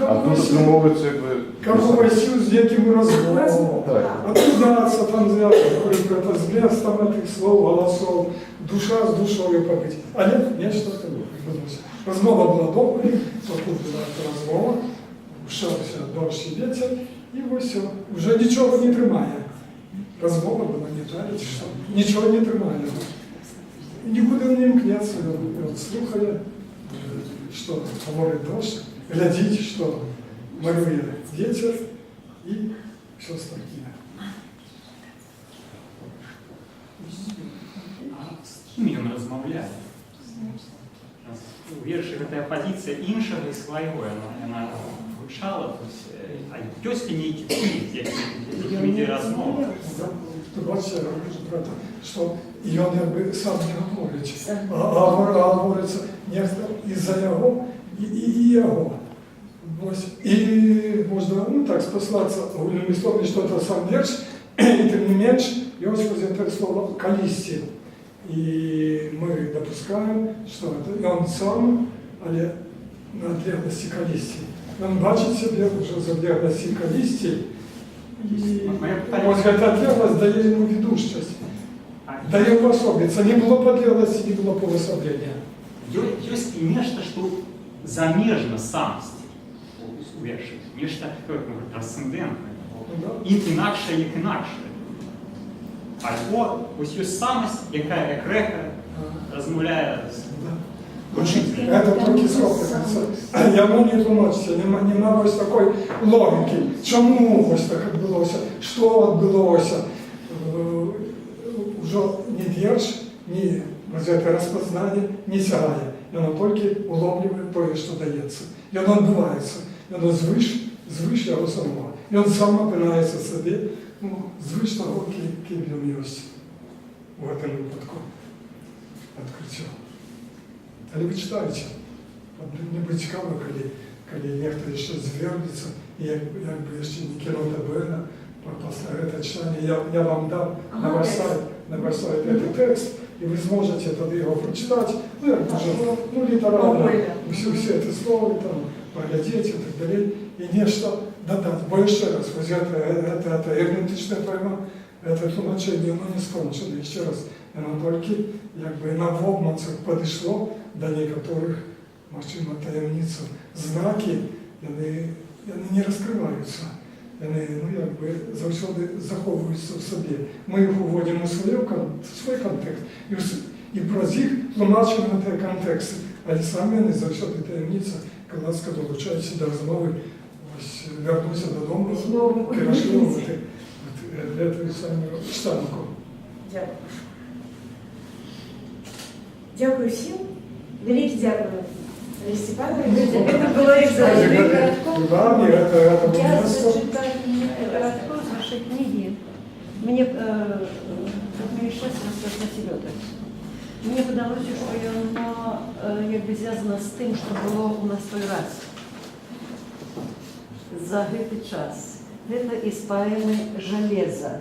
А тут атрымоўваецца як бы Каб увайсці з некім размову. Так. Отказаться там, я говорю, это з местом этих слов, голосов, душа з душою побыть. Але нешта придумалось. Размова была добрая, пакуль была эта размова, ушелся дождь і ветер, і вось всё. Уже нічога не трымае. Размова была не та, ці што? Нічога не трымае. Нікуды не імкнецца, ён слухае, што гаворыць дождж, глядзіць, што малюе ветер, і всё остальное. Размаўляе. У вершы гэтая пазіцыя іншага і свайго, яна гучала, то есть, а ёсць ли нейкі ты, з якім ідзе размова? Да. То бачыце, я кажу пра тое, што ён як бы сам не гаворыць, а гаворыцца нехта і за яго, і яго. Вось. І можна, ну, так спаслацца агульнымі словамі, што гэта сам верш, і тым не менш, ёсць вось гэта слова «калісьці». І мы дапускаем, што гэта ён сам, але на адлегласці калісьці. Ён бачыць сябе ўжо з адлегласці калісьці, і Мая пытанне- вось гэта адлегласць дае яму ведушчасць, дае ўвасобіцца. Не было б адлегласці, не было б увасаблення. Ёсць і нешта, што замежна самасці у вершы, нешта такое, як мы говорим, трансцэндэнтнае, Ну, да. і інакшае, як інакшае. Альбо вось ёсць самасць, якая як рэха размаўляе з Да. учителем. Гэта толькі схопліваецца. Яно не тлумачыцца, няма вось такой логікі. Чаму вось так адбылося, што адбылося? Ужо ні верш, ні вось гэта распазнанне не сягае. Яно толькі уловлівае тое, што даецца. Яно адбываецца. Яно звыш яго самого. Ён сам апынаецца сабе, ну, звыш таго, кім ён ёсць у гэтым выпадку. Адкрыццё. Але вы чытаеце. От мне бы цікава, калі нехта яшчэ звернецца, і як бы яшчэ не кіно ТБН, пасля гэтага чытання я вам дам на ваш Ага, сайт, на ваш сайт гэты тэкст, і вы зможаце тады яго прачытаць, ну, як ужо, ну, літаральна, Агульна. усе гэтыя словы, там, паглядзець і так далей, і нешта дадаць. Бо яшчэ раз, вось гэта герменевтычная паэма, гэта тлумачэнне, яно не скончана, яшчэ раз, яно толькі як бы на вобмацах падышло да некаторых, магчыма, таямніцаў. Знакі, яны не раскрываюцца. Яны, ну, як бы заўсёды захоўваюцца ў сабе. Мы іх уводзім у свой кантэкст і праз іх тлумачым гэтыя кантэксты. Але самі яны заўсёды таямніца. Калі ласка, долучайцеся да размовы. Вось вярнуся дадому, Пісьмовым перашлю выглядзе. гэтую самую чытанку. Дзякую. Дзякую ўсім. Вялікі дзякуй, Алесь Сцяпанавіч. Гэта было як заўжды. Вам, і гэта было Я месца. зачытаю каратко з вашай кнігі. Мне, тут мне шчасце распачнаць лётаць. Мне падалося, што яно як бы звязана з тым, што было ў нас той раз. За гэты час. Гэта з паэмы «Жалеза».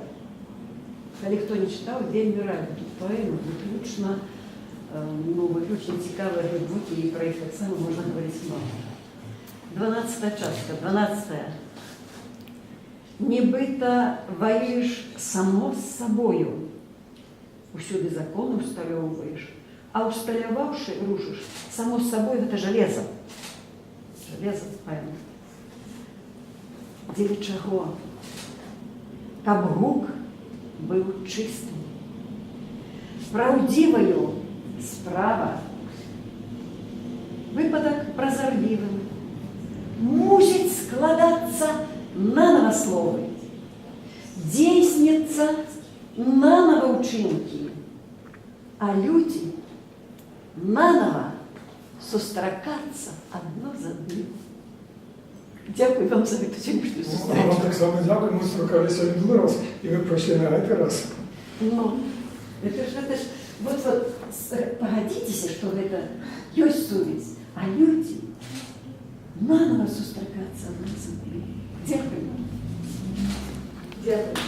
Калі хто не чытаў, вельмі раю тут паэму, ну, выключна цікавыя, глыбокія, і пра іх таксама можна гаварыць многа. 12-я частка, 12-я. Нібыта ваюеш само з сабою. Усюды законы усталёўваеш, а усталяваўшы, рушыш. Само з сабой — гэта жалеза. Жалеза пэўна. Дзеля чаго? Каб гук быў чыстым. Праўдзіваю справа. Выпадак празарлівым. Мусіць складацца нанова словы. Дзейсняцца нанова ўчынкі, а людзі нанова сустракацца адно з адным. Дзякую вам за гэту сённяшнюю Ну, а вам сустрэчу. таксама дзякую, мы сустракаліся мінулы раз, і вы прайшлі на гэты раз. Ну, это ж, вот, пагадзіцеся, што гэта ёсць сувязь, а людзі нанова сустракацца адно з адным. Дзякую. Дзякую.